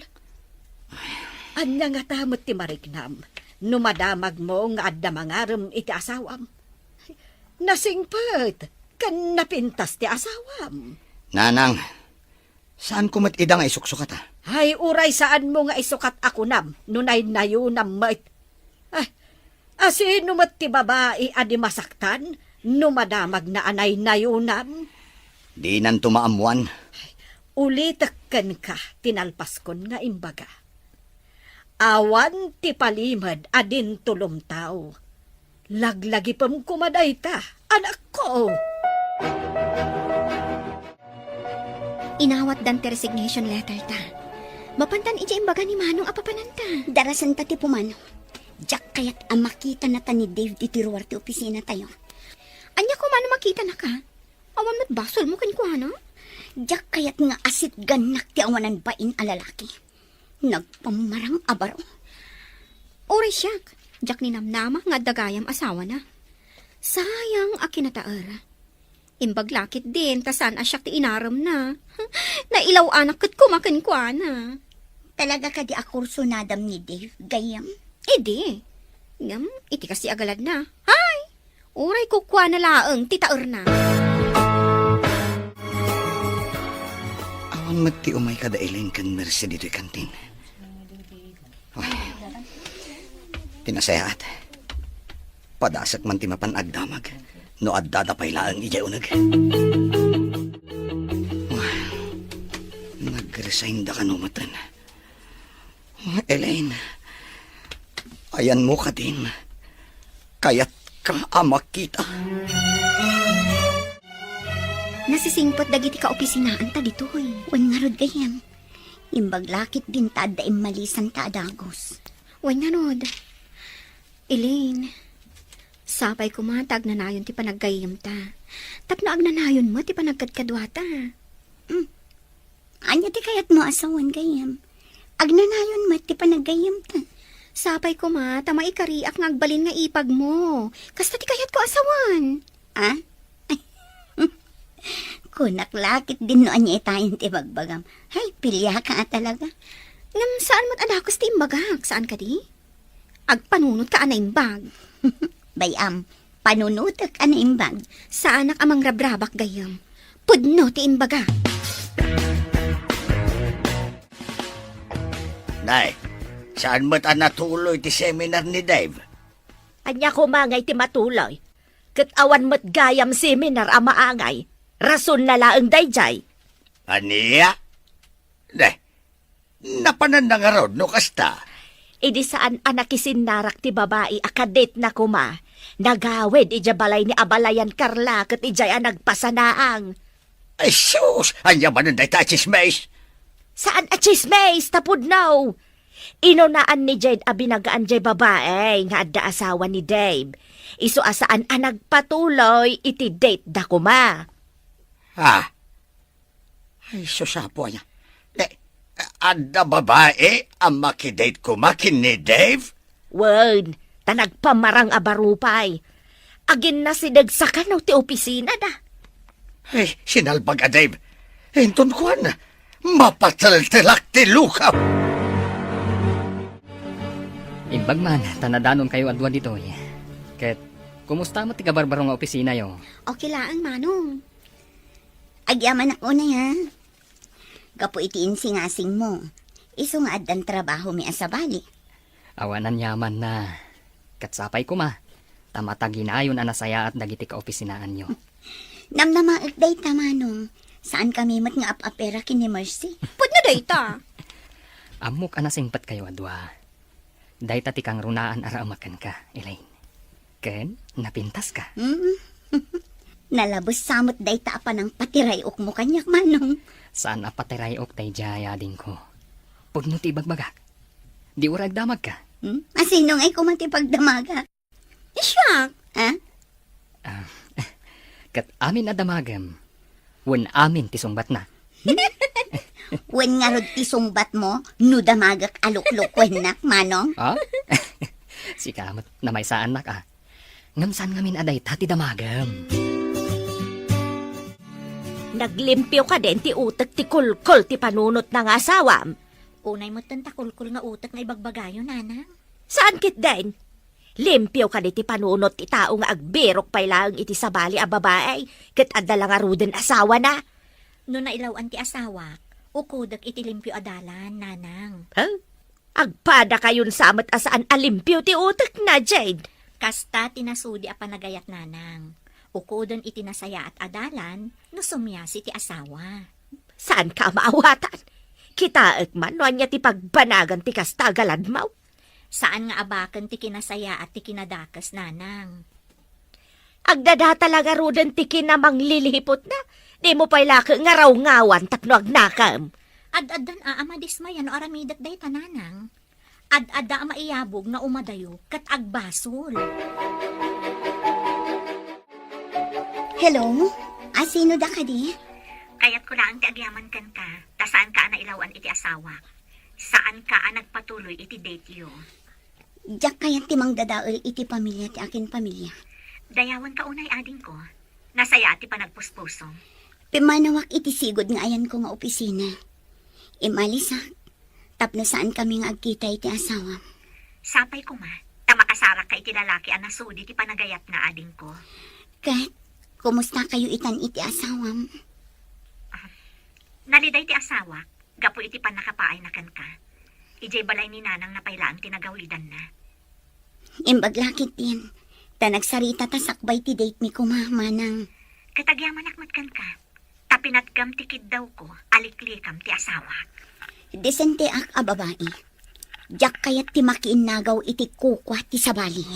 Ania ngata met ti mariknam no madamagmo nga adda mangarem iti asawam? Nasingpet ken napintas ti asawam. Nanang, saanko met ida nga isuksukata? Ay, uray saanmo nga isukat a kunam no naynayonam met. Ay, asino met ti babai a di masaktan no madamagna a naynayonam? Dinanto maammoan. Ulitek kenka ti nalpaskon nga imbaga. Awan ti palimed a dintulom tao. Laglagipem koma dayta, anakko. Inawatdan ti resignation letter ta. Mapantan idiay imbaga ni Manong a papananta. Darasenta ti pumanaw. Diak kayat a makitanata ni Dave ditoy ruar ti opisina tayo. Ania koma no makitanaka? Awan met basolmo kenkuana? Diak kayat nga asitgannak ti awanan bain a lalaki. Nagpammarang a baro. Uray siak, diak ninamnama nga adda gayam asawana. Sayang a kinataer. Imbag la ketdin ta saan a siak ti inaremna. Nailaw-anak ket koma kenkuana. Talaga kadi a kursunadam ni Dave, gayyem? Idi. Ngem, iti kasta a galadna. Ay! Uray kukuana laeng ti taerna. Awan met ti umay kada Elaine ken Mercy ditoy kantin. Ay, ti nasayaat. Padasek man ti mapan agdamag no addada pay laeng idiay uneg. Ay, nag-resign da kano metten. Elaine, ayanmo kadin, kayatka a makita. Nasisingpet dagiti kaopisinaanta ditoy. Wen ngarud gayyem. Imbag la ketdin ta adda immalisanta a dagus. Wen ngarud. Elaine, sapay koma ta agnanayon ti panaggayyemta. Tapno agnanayon met ti panagkadkaduata. Hmm. Ania ti kayatmo a sawen gayyem? Agnanayon met ti panaggayyemta. Sapay koma ta maikariak nga agbalin nga ipagmo. Kasta ti kayatko a sawen. Ah? Kunak la ketdin no ania itayen ti bagbagam. Hay, piliaka a talaga. Ngem saan met a dakes ti imbagak, saan kadi? Agpanunotka a naimbag. Bay-am, panunotek a naimbag. Saanak a mangrabrabak gayyem. Pudno ti imbagak. Nay, saan met a natuloy ti seminar ni Dave? Ania koma ngay ti matuloy? Ket awan met gayam seminar a maangay. Rasonna laeng daydiay. Ania? Ne, napananna ngarud no kasta? Idi saan a nakisinnarak ti babai a kadetna koma, nagawid idiay balay ni abalayan Carla ket idiay a nagpasanaang. Ay sus! Ania manen dayta a tsismis? Saan a tsismis, ta pudno. Inunaan ni Jade a binagaan jay babai nga adda asawa ni Dave. Isu a saan a nagpatuloy iti date da koma. Ah. Ay, sus, Apo, ania. Ne, adda babai a makidate koma ken ni Dave? Wen, ta nagpamarang a baro pay. Aginnasideg sakano ti opisina da. Ay, sinalbag a Dave. Inton kuan, mapateltelak ti lukaw. Imbag man, ta nadanonkayo a dua ditoy. Ket, kumusta met ti kabarbaro nga opisinayo? Okay laeng, Manong. Agyamanak unay, ha? Gapu iti insingasingmo, isu nga addan trabahomi a sabali. Awan aniamanna. Ket sapay koma, ta mataginayon a nasayaat dagiti kaopisinaanyo. Namnamaek dayta, Manong. Saankami met nga ap-apera ken ni Mercy. Pudno dayta. Ammok a nasingpetkayo a dua. Dayta ti kangrunaan a raemak kenka, Elaine. Ken napintaska. Mm. Nalabes sa met dayta a panangpatiray-okmo kaniak, Manong. Saan a patiray-ok daydiay, adingko. Pudno ti ibagbagak. Di uray agdamagka. Hmm? A sino ngay koma ti pagdamagak? Siak. Ha? Ah, ket amin a damagem, wen amin ti sungbatna. Wen ngarud ti sungbatmo no damagek a luklukuennak, Manong? Ah? Sika met namaysaannak, a. Ngem saan ngamin a dayta ti damagem. Naglimpio kadin ti utek ti kulkol ti panunotna nga asawam? Unay metten ta kulkol nga utek nga ibagbagayo, Nanang. Saan ketdin? Limpio kadi ti panunot ti tao nga agbirok pay laeng iti sabali a babai ket adda la ngaruden asawana? No nailaw-an ti asawak, ukodek iti limpio a dalan, Nanang. Ha? Agpadakayon sa met a saan a limpio ti utekna, Jade. Kasta ti nasudi a panagayat, Nanang. Ukoden iti nasayaat a dalan no sumiasi ti asawa. Saanka a maawatan? Kitaek man no ania ti pagbanagan ti kasta a galadmaw. Saan nga abaken ti kinasayaat ti kinadakes, Nanang. Agdadata la ngaruden ti kinamanglilihiputna. Dimo pay laeng nga rawngawan tapno agnakem. Ad-addan a, a madismaya no aramidek dayta, Nanang. Ad-adda a maiyabog nga umadayo ket agbasol. Hello? A, sino da kadi? Kayatko laeng ti agyaman kenka, ta saanka a nailaw-an iti asawak. Saanka a nagpatuloy iti date-yo. Diak kayat ti mangdadael iti pamilia ti akinpamilia. Dayawenka unay, adingko. Nasayaat ti panagpuspusom. Pimmanawak iti sigud nga ayanko nga opisina. Imalisak tapno saankami nga agkita iti asawam. Sapay koma, ta makasarakka iti lalaki a nasudi ti panagayatna, adingko. Ket, kumustakayo itan iti asawam? Ah, naliday ti asawak gapu iti pannakapaayna kenka. Idiay balay ni Nanangna pay laeng ti nagawidanna. Imbag la ketdin, ta nagsarita ta sakbay ti date mi koma, Manang. Ket agyamanak met kenka. Ta pinatgam ti kiddawko a liklikam ti asawak. Disenteak a babai. Diak kayat ti makiinnagaw iti kukua ti sabali.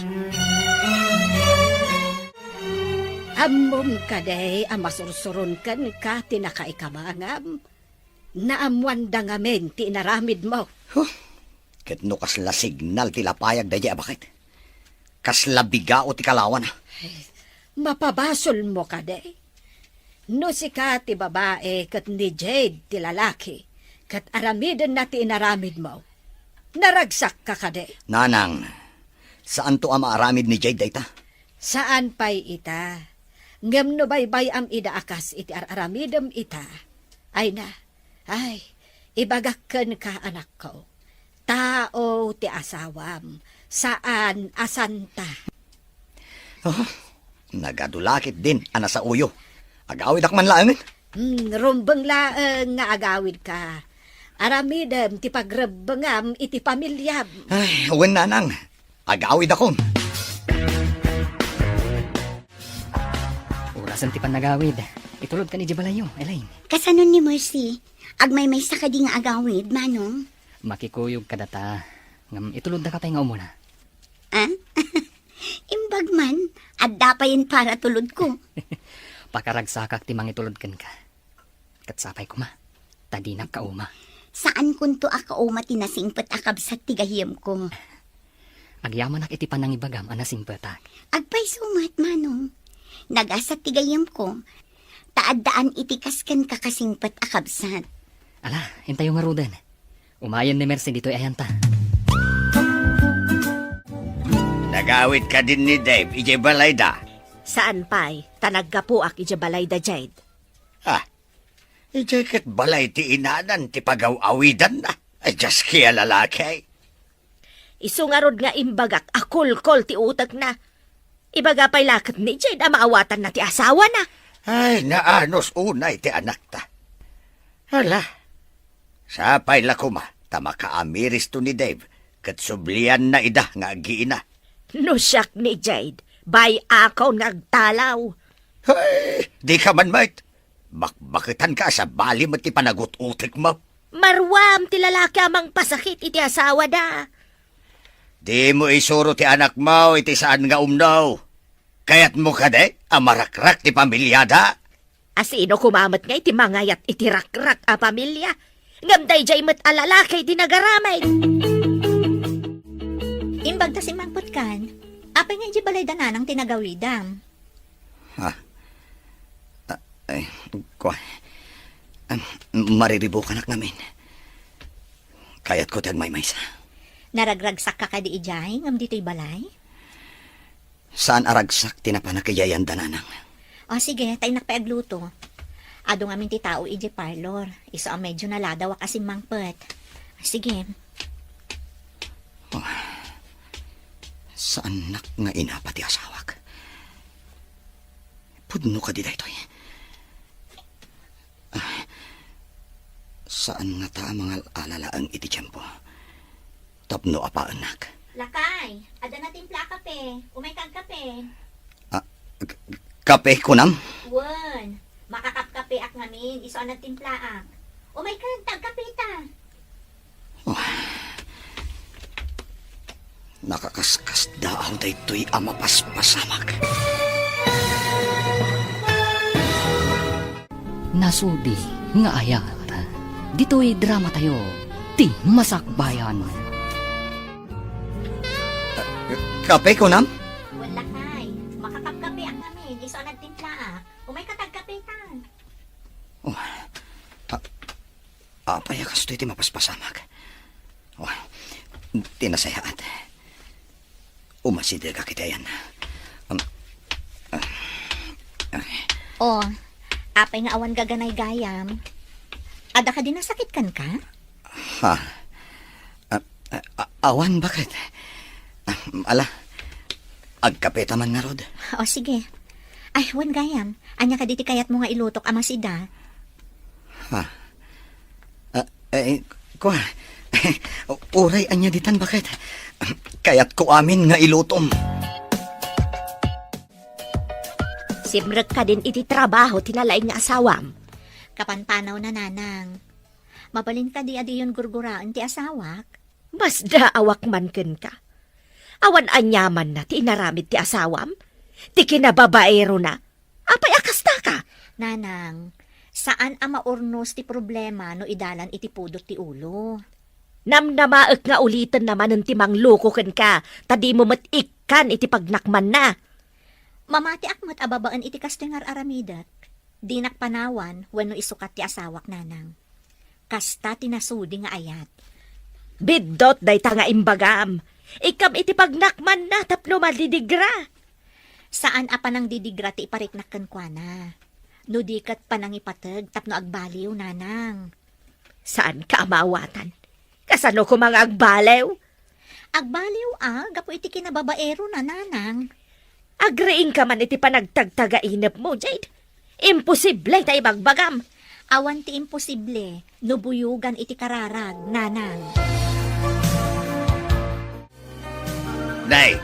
Ammom kadi a masursuron kenka ti nakaikabangam? Naammoanda ngamin ti inaramidmo. Huh. Ket no kasla signal ti lapayag daydiay a baket, kasla bigao ti kalawana. Mapabasolmo kadi? No sika ti babai ket ni Jade ti lalaki, ket aramidenna ti inaramidmo, naragsakka kadi? Nanang, saanto a maaramid ni Jade dayta. Saan pay ita. Ngem no baybay-am ida a kas iti ar-aramidem ita, ay na, ay, ibagak kenka, anakko. Tao ti asawam, saan a santa. Oh, nagadu la ketdin a nasaoyo. Agawidak man laengen. Hmm, rumbeng laeng nga agawidka. Aramidem ti pagrebbengam iti pamiliam. Ay, wen, nanang. Agawidakon. Orasen ti pannagawid. Itulodkan idiay balayyo, Elaine. Kasano ni Mercy? Agmaymaysa kadi nga agawid, Manong? Makikuyog kadata. Ngem ituloddaka pay nga umuna. Ah? Imbag man, adda payen para tulodko. Pakaragsakak ti mangitulod kenka. Ket sapay koma, ta dinak kauma. Saankonto a kauma ti nasingpet a kabsat ti gayyemko. Agyamanak iti panangibagam a nasingpetak. Agpayso met, Manong. Nagasat ti gayyemko, ta addaan iti kas kenka kasingpet a kabsat. Ala, intayo ngaruden. Umayen ni Mercy ditoy ayanta. Nagawid kadin ni Dave idiay balayda? Saan pay, ta naggapuak idiay balayda, Jade. Ah, idiay ket balay ti inanan ti pagaw-awidanna. Ay, just kaya lalaki. Isu ngarud nga imbagak a kulkol ti utekna. Ibaga pay la ket ni Jade a maawatanna ti asawana. Ay, naanus unay ti anakta. Hala, sapay la koma ta makaamiristo ni Dave ket sublianna ida nga aggiina. No siak ni Jade, bay-akon nga agtalaw. Hay, di ka man met. Bakbaketanka a sabali met ti panagut-utekmo. Maruam ti lalaki a mangpasakit iti asawada. Dimo isuro ti anakmo iti saan nga umno. Kayatmo kadi a marakrak ti pamiliada? A sino koma met nga iti mangayat iti rakrak a pamilia? Ngem daydiay met a lalaki ti nagaramid. Imbag ta simmangpetkan, apay nga idiay balayda nanang ti nagawidam? Ah. Ah, ay, kua. Am, mariribukanak ngamin. Kayatko ti agmaymaysa. Naragragsakka kadi idiay ngem ditoy balay? Saan a ragsak ti napanak idiay ayanda, nanang. O, sige, ta innak pay agluto. Adu ngamin ti tao idiay parlor. Isu a medyo naladawak a simmangpet. Sige. Oh, saannak nga inapa ti asawak. Pudno kadi daytoy? Ah, saan ngata a mangal-ala laeng iti tiempo tapno apaennak. Lakay, adda natimpla a kape. Umayka agkape. Ah, k-, k-, kape kunam? Wen, makakapkapeak ngamin, isu a nagtimplaak. Umayka, ta agkapeta. Oh. Nakakaskasdaaw daytoy a mapaspasamak. Nasudi nga ayat. Ditoy dramatayo, ti Masakbayan. Kape kunam? Wen lakay, makakapkapeak ngamin, isu a nagtimplaak. Umayka ta agkapeta. Oh. Ah, Apay a kastoy ti mapaspasamak? Oh, ti nasayaat. Umasidegak iti ayan. Um, ah, ay. Oh, apay nga awan gaganay gayam? Adda kadi nasakit kenka? Ha? Ah, ah, ah, awan, baket? Ah, ala, agkapeta man ngarud. O, sige. Ay, wen gayam. Ania kadi ti kayatmo nga ilutok a masida? Ha? Ah, eh, kua. Uray ania ditan, baket? Kayatko amin nga ilutom. Simrek kadin iti trabaho ti nalaing nga asawam. Kapanpanawna, nanang. Mabalin kadi a diyon gurguraen ti asawak? Masdaawak man kenka. Awan aniamanna ti inaramid ti asawam? Ti kinababaerona? Apay a kastaka? Nanang, saan a maurnos ti problema no idalan iti pudot ti ulo. Namnamaek nga ulitenna manen ti mangloko kenka, ta dimo met ikkan iti pagnakmanna. Mamatiak met a babaen iti kastoy nga ar-aramidek. Dinak panawan wenno isukat ti asawak, Nanang. Kasta ti nasudi nga ayat. Biddut dayta nga imbagam. Ikkam iti pagnakmanna tapno madidigra. Saan a panangdidigra ti ipariknak kenkuana. No di ket panangipateg tapno agbaliw, Nanang. Saanka a maawatan. Kasano koma nga agbaliw? Agbaliw a, gapu iti kinababaerona, Nanang. Agriingka man iti panagtagtagainepmo, Jade. Imposible ta ibagbagam. Awan ti imposible no buyogan iti kararag, Nanang. Nay,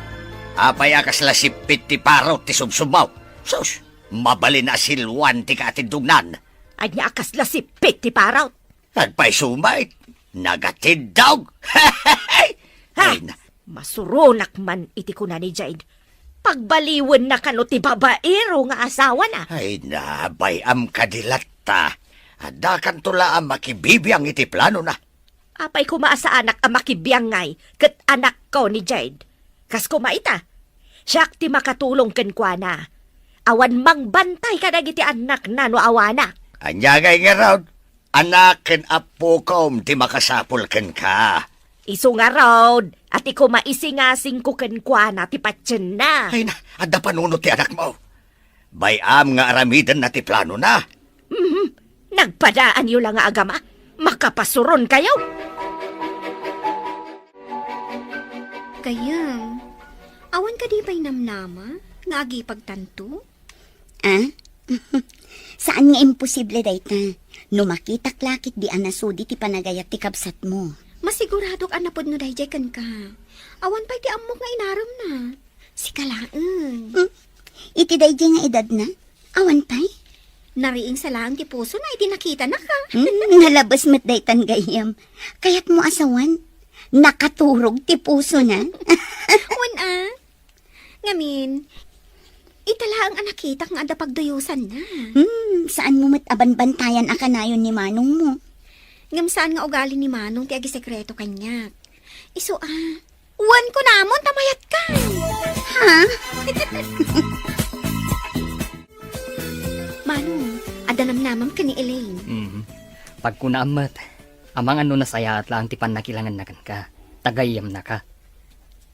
apay a kasla sippit ti parot ti subsubmo? Sus, mabalin a silwan ti kaatindognan. Ania a kasla sippit ti parot? Agpayso met, nagatindog. Ha! Ay, na- Masuronak man iti kuna ni Jade. Pagbaliwenna kano ti babaero nga asawana. Ay, na, bay-am kadi latta. Addakanto la a makibibiang iti planona. Apay koma a saanak a makibiangay ket anakko ni Jade. Kas koma ita, siak ti makatulong kenkuana. Awan mangbantay kadagiti annakna no awanak. Ania ngay ngarud? Anak ken appokom ti makasapul kenka. Isu ngarud, a ti koma isingasingko kenkuana ti patienna. Ay na, adda panunot ti anakmo. Bay-am nga aramidenna ti planona. Mhm. Nagpadaanyo la nga agama. Makapasuronkayo. Gayam, awan kadi pay namnama nga agipagtanto? Ah? Saan nga imposible dayta. No makitak la ketdi a nasudi ti panagayat ti kabsatmo. Masiguradok a napudno daydiay kenka. Awan pay ti ammok nga inaremna. Sika laeng. Hmm? Iti daydiay nga edadna? Awan pay? Nariingsa laeng ti pusona iti nakitanaka. Hmm, nalabes met daytan gayyem. Kayatmo a sawen? Nakaturog ti pusona. Wen a. Ngamin, ita laeng a nakitak nga adda pagduyosanna. Hmm, saanmo met a banbantayan a kanayon ni manongmo? Ngem saan nga ugali ni manong ti agisekreto kaniak. Isu a, wen kunamon ta mayatka. Ha? Manong, adda namnamam ken ni Elaine. Mhm. Pagkunaam met, amangan no nasayaat laeng ti pannakilangenna kenka, ta gayyemnaka.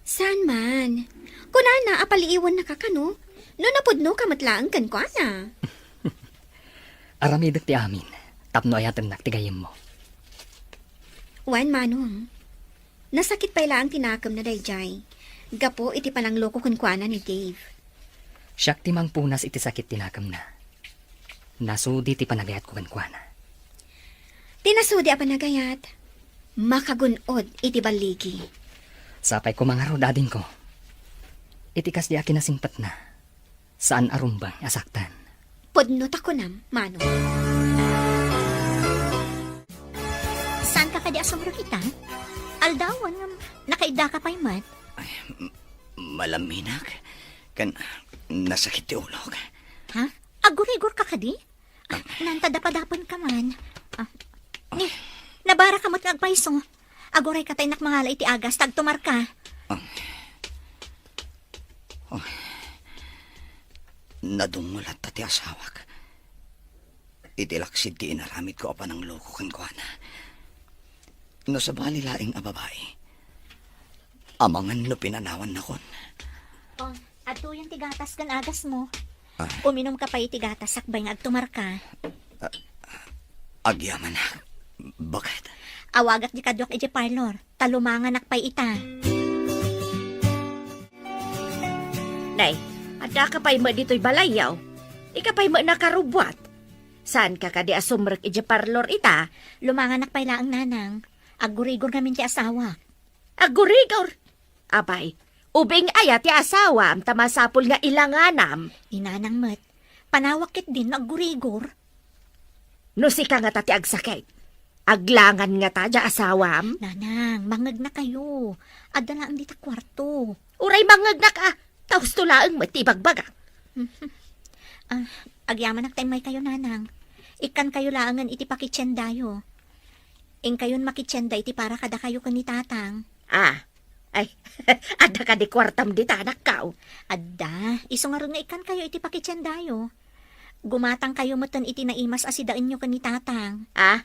Saan man? Kunana a paliiwennaka kano, no napudnoka met laeng kenkuana. Aramidek ti amin, tapno ayatennak ti gayyemmo. Wen, manong. Nasakit pay laeng ti nakemna daydiay, gapu iti panangloko kenkuana ni Dave. Siak ti mangpunas iti sakit ti nakemna. Nasudi ti panagayatko kenkuana. Ti nasudi a panagayat, makagun-od iti balligi. Sapay koma ngarud, adingko. Iti kasdi a kinasingpetna, saan a rumbeng a saktan. Pudno ta kunam, manong. Saanka kadi a sumrek ita? Aldawen ngem nakaiddaka pay met. Ay, m-, malaminak. Ken nasakit ti ulok. Ha? Aggurigor ka kadi? Ah, nanta dapadapen ka man. Ah, ni, nabara ka met nga agpayso. Aguray ka ta innak mangala iti agas, ta agtumar ka. Ah. Ah. Nadungol latta ti asawak. Iti laksid ti inaramidko a panangloko kenkuana. No sabali laeng a babai, amangan no pinanawannakon. Oh, adtoyen ti gatas ken agasmo. Ah. Uminumka pay iti gatas sakbay nga agtumarka. Ah, agyamanak. Baket? Awagak di kaduak iti parlor, ta lumanganak pay ita. Nay, addaka pay met ditoy balayyo. Ika pay met nakarubbuat. Saanka kadi a sumrek iti parlor ita? Lumanganak pay laeng, nanang. Aggurigor ngamin ti asawak. Aggurigor? Abay, ubing aya ti asawam ta masapul nga ilanganam? Ni nanang met, panawak ketdin no aggurigor. No sika ngata ti agsakit, Aglangan ngata diay asawam? Nanang, mangngegnakayo. Adda laeng dita kuarto. Uray mangngegnaka, ta husto laeng met ti ibagbagak. Ah, agyamanak ta immaykayo, Nanang. Ikkankayo laengen iti pakitiendayo. Inkayon makitienda iti para kadakayo ken ni Tatang. Ah, ay, adda kadi kuartam dita, anakko? Adda, isu ngarud nga ikkankayo iti pakitiendayo. Gumatangkayo metten iti naimas a sidaenyo ken ni Tatang. Ah,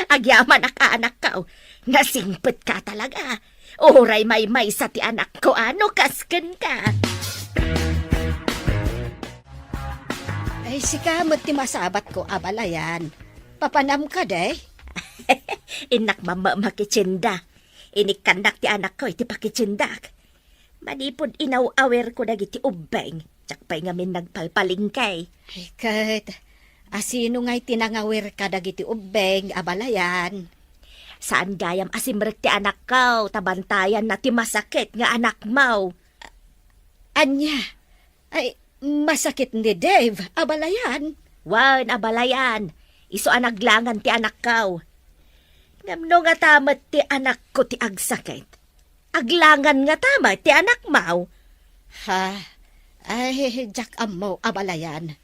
agyamanak, anakko. Nasingpetka talaga. Uray maymaysa ti anakko, a, no kas kenka. Ay, sika met ti masabatko, abalayan. Papanam kadi? Innak mamma makitienda. Inikkannak ti anakko iti pakitiendak. Manipud inaw-awirko dagiti ubbing, diak pay ngamin nagpalpalengke. Ay, ket, asino ngay ti nangawir kadagiti ubbing, abalayan? Saan gayam a simrek ti anakko, ta bantayanna ti masakit nga anakmo. Ania? Ay, masakit ni Dave, abalayan? Wen, abalayan. Isu a naglangan ti anakko. Ngem no ngata met ti anakko ti agsakit, aglangan ngata met ti anakmo. Ha? Ay, diak ammo, abalayan.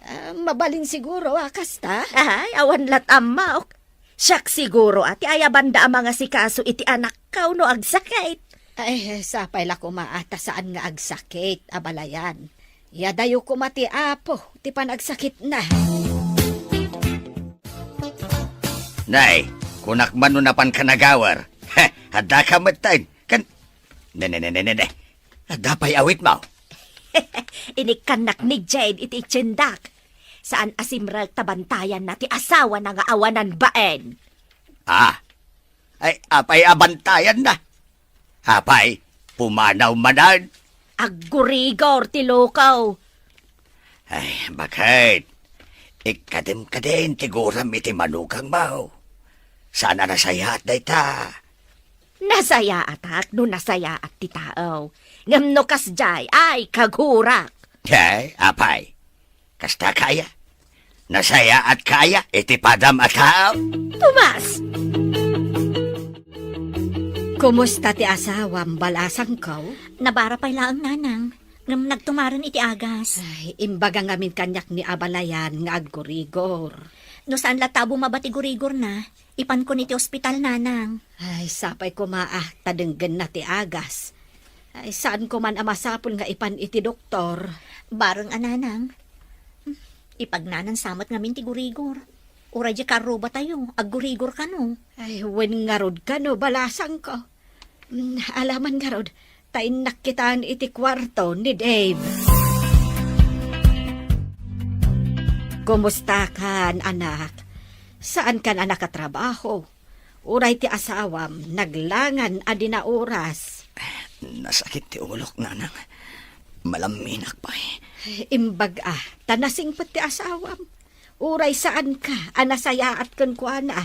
Ah, mabalin siguro a kasta? Ay, awan lat' ammok. Siak siguro a ti ayabanda a mangasikaso iti anakko no agsakit. Ay, sapay la koma a ta saan nga agsakit, abalayan. Yadayo koma ti Apo ti panagsakitna. Nay, kunak man no napanka nagawer. Heh, addaka metten. Kan, ne, ne, ne, ne, ne, ne. Adda pay awitmo? Inikkannak ni Jade iti itiendak. Saan a simrek ta bantayanna ti asawana nga awanan bain. Ah, ay, apay a bantayanna? Apay, pumanaw manen? Aggurigor ti loko. Ay, baket? Ikkadim kadin ti guram iti manugangmo. Saan a nasayaat dayta? Nasayaatak no nasayaat ti tao. Ngem no kasdiay, ay, kagurak. Ay, apay? Kasta kaya? Nasayaatka aya iti padam a tao? Tomas! Kumusta ti asawam, balasangko? Nabara pay laeng, nanang. Ngem nagtumaren iti agas. Ay, imbaga ngamin kaniak ni abalayan nga aggurigor. No saan latta a bumaba ti gurigorna, ipankon iti ospital, nanang. Ay, sapay koma a ta denggenna ti agas. Ay, saan koman a masapul nga ipan iti doktor. Bareng a, nanang. Hmm, ipagnanan sa met ngamin ti gurigor. Uray diay karrubatayo, aggurigor kano. Ay, wen ngarud kano, balasangko. Hmm, ala man ngarud, ta innak kitaen iti kuarto ni Dave. Kumustakan, anak? Saankan a nakatrabaho? Uray ti asawam, naglangan a di naoras. Nasakit ti ulok, nanang. Malamminak pay. Imbag a, ta nasingpet ti asawam. Uray saanka a nasayaat kenkuana.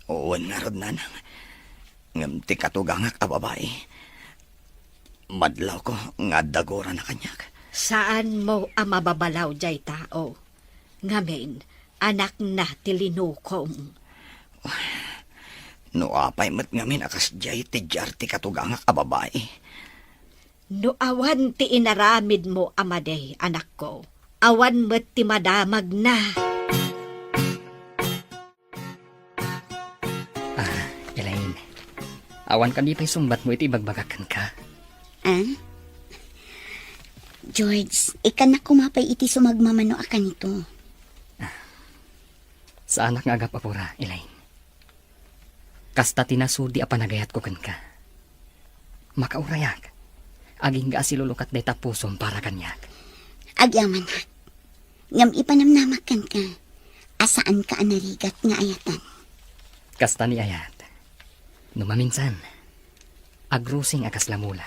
Wen ngarud, nanang. Ngem ti katugangak a babai, madlawko nga adda gurana kaniak. Saanmo a mababalaw diay tao. Ngamin, anakna ti linukom. No apay met ngamin a kasdiay ti diar ti katugangak a babai. No awan ti inaramidmo a madi, anakko, awan met ti madamagna. Ah, Elaine, awan kadi pay sungbatmo iti ibagbagak kenka? Ah? George, ikkannak koma pay iti sumagmamano a kanito. Saanak nga agap-apura, Elaine. Kasta ti nasudi a panagayatko kenka. Makaurayak. Agingga a silulukat dayta pusom para kaniak. Agyamanak. Ngem ipanamnamak kenka a saanka a narigat nga ayatan. Kasta ni ayat. No maminsan, agrusing a kasla mula.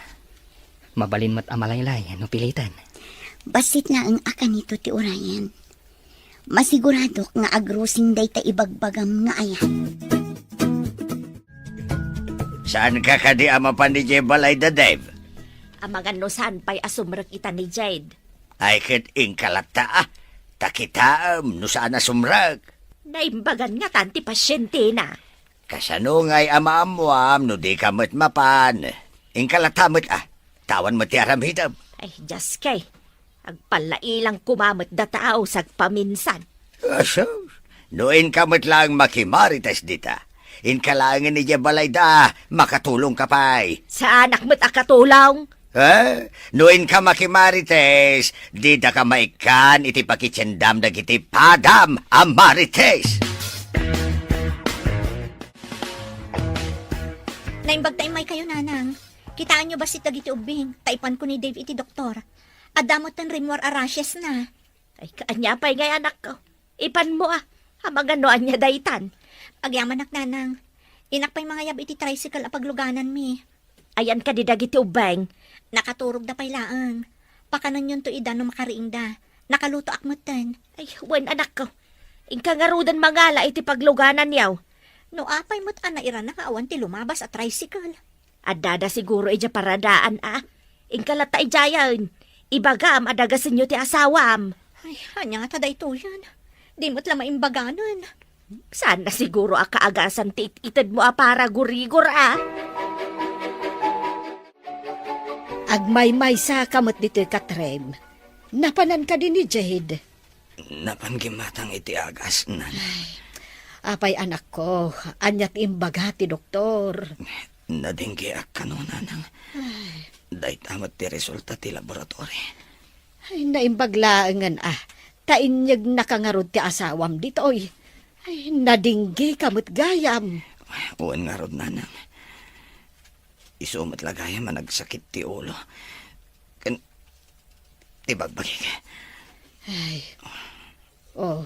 Mabalin met a malaylay no piliten. Bassit laeng a kanito ti urayen. Masiguradok nga agrusing dayta ibagbagam nga ayat. Saanka kadi a mapan idiay balay da Dave? Amangan no saan pay a sumrek ita ni Jade. Ay, ket inka latta, a. Ta kitaem no saan a sumrek. Naimbagan ngatan ti pasientena. Kasano ngay a maammoam no dika met mapan? Inka latta met a. Awan met ti aramidem. Ay, Dios kay. Agpallailang koma met data a usag paminsan. Asus, no inka met laeng makimarites dita, inka laengen idiay balayda, makatulongka pay. Saanak met a katulong? Eh, no inka makimarites, didaka maikkan iti pakitiendam dagiti padam a marites. Naimbag ta immaykayo, Nanang. Kitaenyo bassit dagiti ubbing, ta ipanko ni Dave iti doktor. Adda metten rimmuar a rashes na. Ay, kaanya pay ngay, anakko. Ipanmo a. Amangan no ania daytan. Agyamanak, Nanang. Inak pay mangayab iti tricycle a paglugananmi. Ayan kadi dagiti ubbing? Nakaturogda pay laeng. Pakanonyonto ida no makariingda. Nakalutoak metten. Ay, wen, anakko. Inka ngaruden mangala iti paglugananyo. No apay met a nairana nga awan ti lumabas a tricycle. Addada siguro idiay paradaan a. Inka latta idiayen. Ibagam a dagasenyo ti asawam. Ay, ania ngata daytoyen? Di met la maimbaganen. Saan na siguro a kaagasan ti it-itedmo a paragurigor a? Agmaymaysaka met ditoy, Katrem. Napanan kadi ni Jade? Napan gimmatang iti agas, Nanang. Ay, apay, anakko, ania ti imbaga ti doktor? Nadinggiak kano, Nanang. Ay. Dayta met ti resulta ti laboratory. Ay, naimbag laengen a, ta inyegnaka ngarud ti asawam ditoy. Ay, nadinggika met gayam. Wen ngarud, Nanang. Isu met la gayam a nagsakit ti ulo. Ken ti bagbagik. Ay. Oh,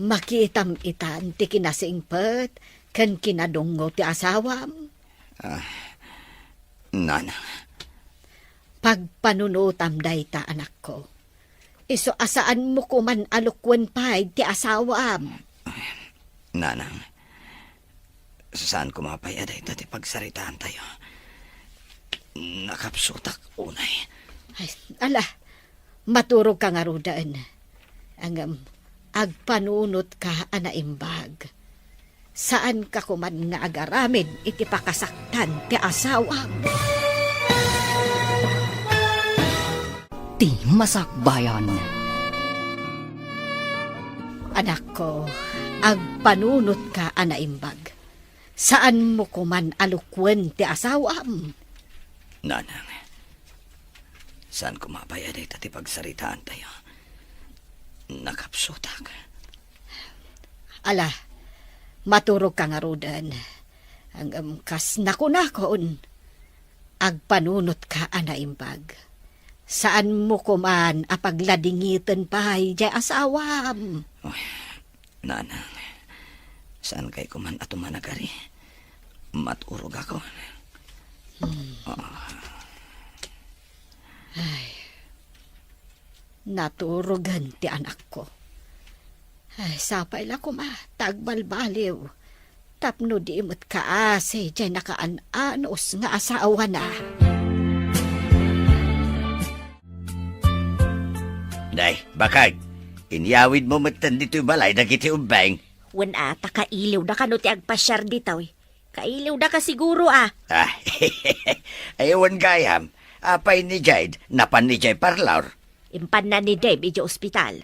makitam itan ti kinasingpet ken kinadungngo ti asawam. Ah, Nanang. Pagpanunotam dayta, anakko. Isu a saanmo koman a lukuen pay ti asawam. Nanang, saan koma pay a dayta ti pagsaritaantayo. Nakapsutak unay. Ay, ala, maturogka ngaruden. Ngem, agpanunotka a naimbag. Saanka koman nga agaramid iti pakasaktan ti asawam. Ti masakbayan. Anakko, agpanunotka a naimbag. Saanmo koman a lukuen ti asawam. Nanang, saan koma pay a dayta ti pagsaritaantayo. Nakapsutak. Ala, maturogka ngaruden. Ngem kas nakunakon, agpanunotka a naimbag. Saanmo koman a pagladingiten pay diay asawam. Oy, Nanang, saankay koman a tumanagari. Maturogakon. Hmm. Ah. Ay. Naturogen ti anakko. Ay, sapay la koma ta agbalbaliw tapno di met kaasi diay nakaan-anos nga asawana. Nay, bakag, inyawidmo metten ditoy balay dagiti ubbing. Wen a, ta kailiwda kano ti agpasiar ditoy. Kailiwdaka siguro a. Ah, ay, wen gayam. Apay ni Jade, napan idiay parlor? Impanna ni Dave idiay ospital. Ah.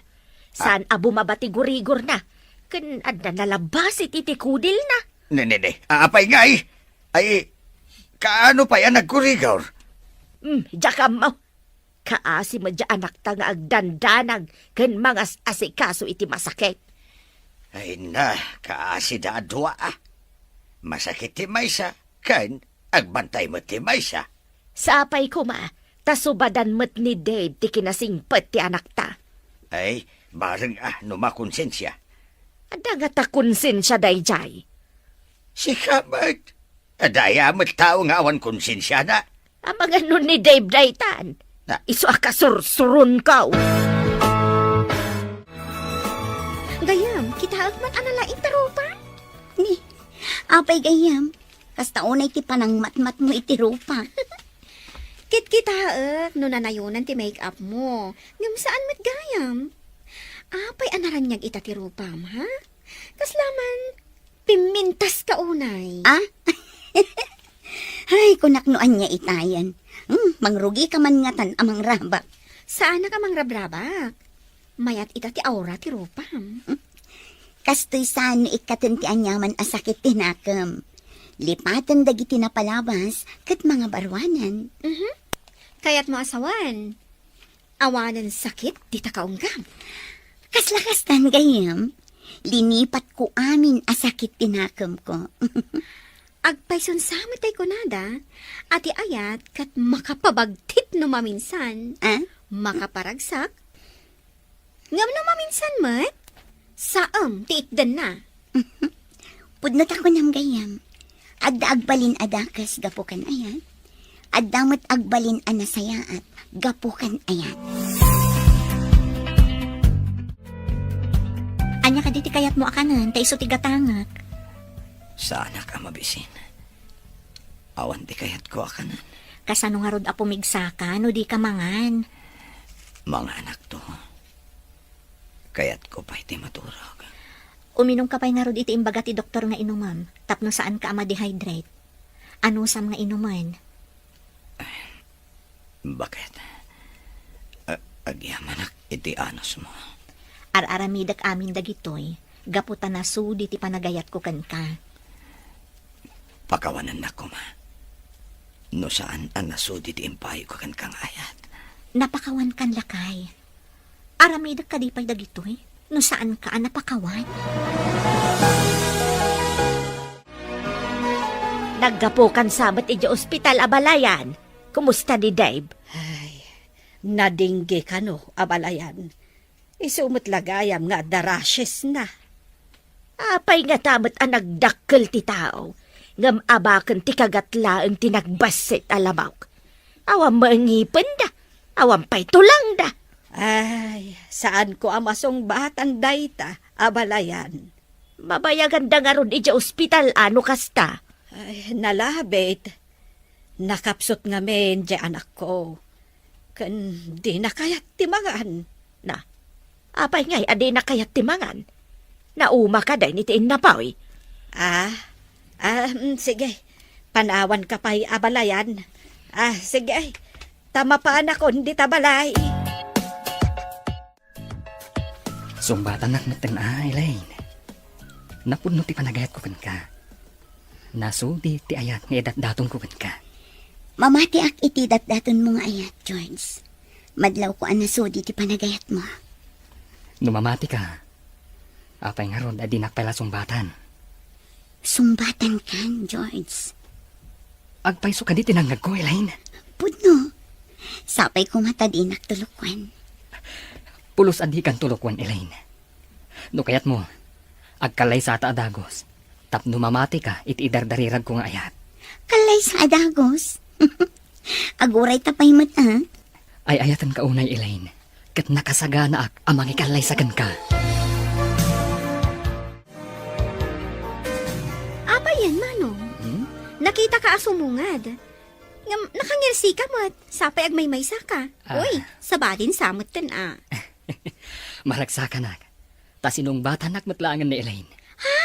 Saan a bumaba ti gurigorna. Ken adda nalabas iti, iti kudilna. Ne, ne, ne. Ah, apay ngay? Ay, kaano pay a naggurigor? Hmm, diak ammo. Kaasi met diay anakta nga agdandanag ken mangas-asikaso iti masakit. Ay na, kaasida a dua a. Masakit ti maysa, ken agbantay met ti maysa. Sapay koma, ta subadan met ni Dave ti kinasingpet ti anakta. Ay, bareng a no makonsensia. Adda ngata konsensia daydiay. Sika met, adda aya met tao nga awan konsensiana? Amangan no ni Dave daytan. Na- Isu a kasursuronko. Gayam, kitaek met a nalaing ti rupa? Ni, apay gayam, kasta unay ti panangmatmatmo iti rupa. Kitkitaek no nanayonan ti make-up mo. Ngem saan met gayam. Apay a naraniag ita ti rupam, ha? Kasla man, pimmintas ka unay. Ah? Ay, kunak no ania itayen. Hmm, mangrugi ka man ngatan a mangrabak. Saanak a mangrabrabak. Mayat ita ti aura ti rupam. Kastoy saan no ikkaten ti aniaman a sakit ti nakem. Lipaten dagiti napalabas ket mangabaruanan. Mhm. Kayatmo a sawen, awanen sakit dita kaunggam. Kasla kastan, gayyem. Linipatko amin a sakit ti nakemko. Agpayson sa met tay kunada, a ti ayat ket makapabagtit no maminsan, Ah? makaparagsak, ngem no maminsan met, saem ti itdenna. Pudno ta kunam, gayyem. Adda agbalin a dakes gapu kan ayat. Adda met agbalin a nasayaat gapu kan ayat. Ania kadi ti kayatmo a kanen ta isu ti gatangek? Saanak a mabisin. Awan ti kayatko a kanen. Kasano ngarud a pumigsaka no dika mangan? Manganakto. Kayatko pay ti maturog. Uminumka pay ngarud iti imbaga ti doktor nga inumem tapno saanka a ma-dehydrate. Anusam nga inumen? Baket? A-, agyamanak iti anusmo. Ar-aramidek amin dagitoy gapu ta nasudi ti panagayatko kenka. Pakawanennak koma no saan a nasudi ti impayegko kenka nga ayat. Napakawankan, lakay. Aramidek kadi pay dagitoy no saanka a napakawan? Naggapukan sa met idiay ospital, abalayan. Kumusta ni Dave? Ay, na-dengue kano, abalayan. Isu met la gayam nga adda rashes na. Apay ngata met a nagdakkel ti tao, ngem abaken ti kagat laeng ti nagbassit a lamawk? Awan met ngipenda, awan pay tulangda. Ay, saanko a masungbatan dayta, abalayan. Mabayaganda ngarud idiay ospital a no kasta? Ay, nalabit. Nakapsut ngamin diay anakko. Ken dina kayat ti mangan. Na, apay ngay a dina kayat ti mangan? Nauma kadi iti innapoy? Ah, ah, mm, sige. Panawanka pay, abalayan. Ah, sige. Ta mapaanakon dita balay. Sungbatanak metten a, Elaine. Napudno ti panagayatko kenka. Nasudi ti ayat nga idatdatonko kenka. Mamatiak iti datdatonmo nga ayat, George. Madlawko a nasudi ti panagayatmo. No mamatika, apay ngarud a dinak pay la sungbatan? Sungbatan kan, George. Agpayso kadi ti nangngegko, Elaine? Pudno. Sapay koma ta dinak tulokwan. Pulos a dikan tulokwan, Elaine. No kayatmo, agkallaysata a dagus tapno mamatika iti idardariragko nga ayat. Kallaysa a dagus? Aguray ta pay met, a? Ay-ayatenka unay, Elaine, ket nakasaganaak a mangikallaysa kenka. Apay yan, Manong? Hmm? Nakitaka a sumungad. Ngem, nakangirsika met, sapay agmaymaysaka. Ah. Uy, sabali sa metten a. Maragsakanak. Ta sinungbatanak met laengen ni Elaine. Ha?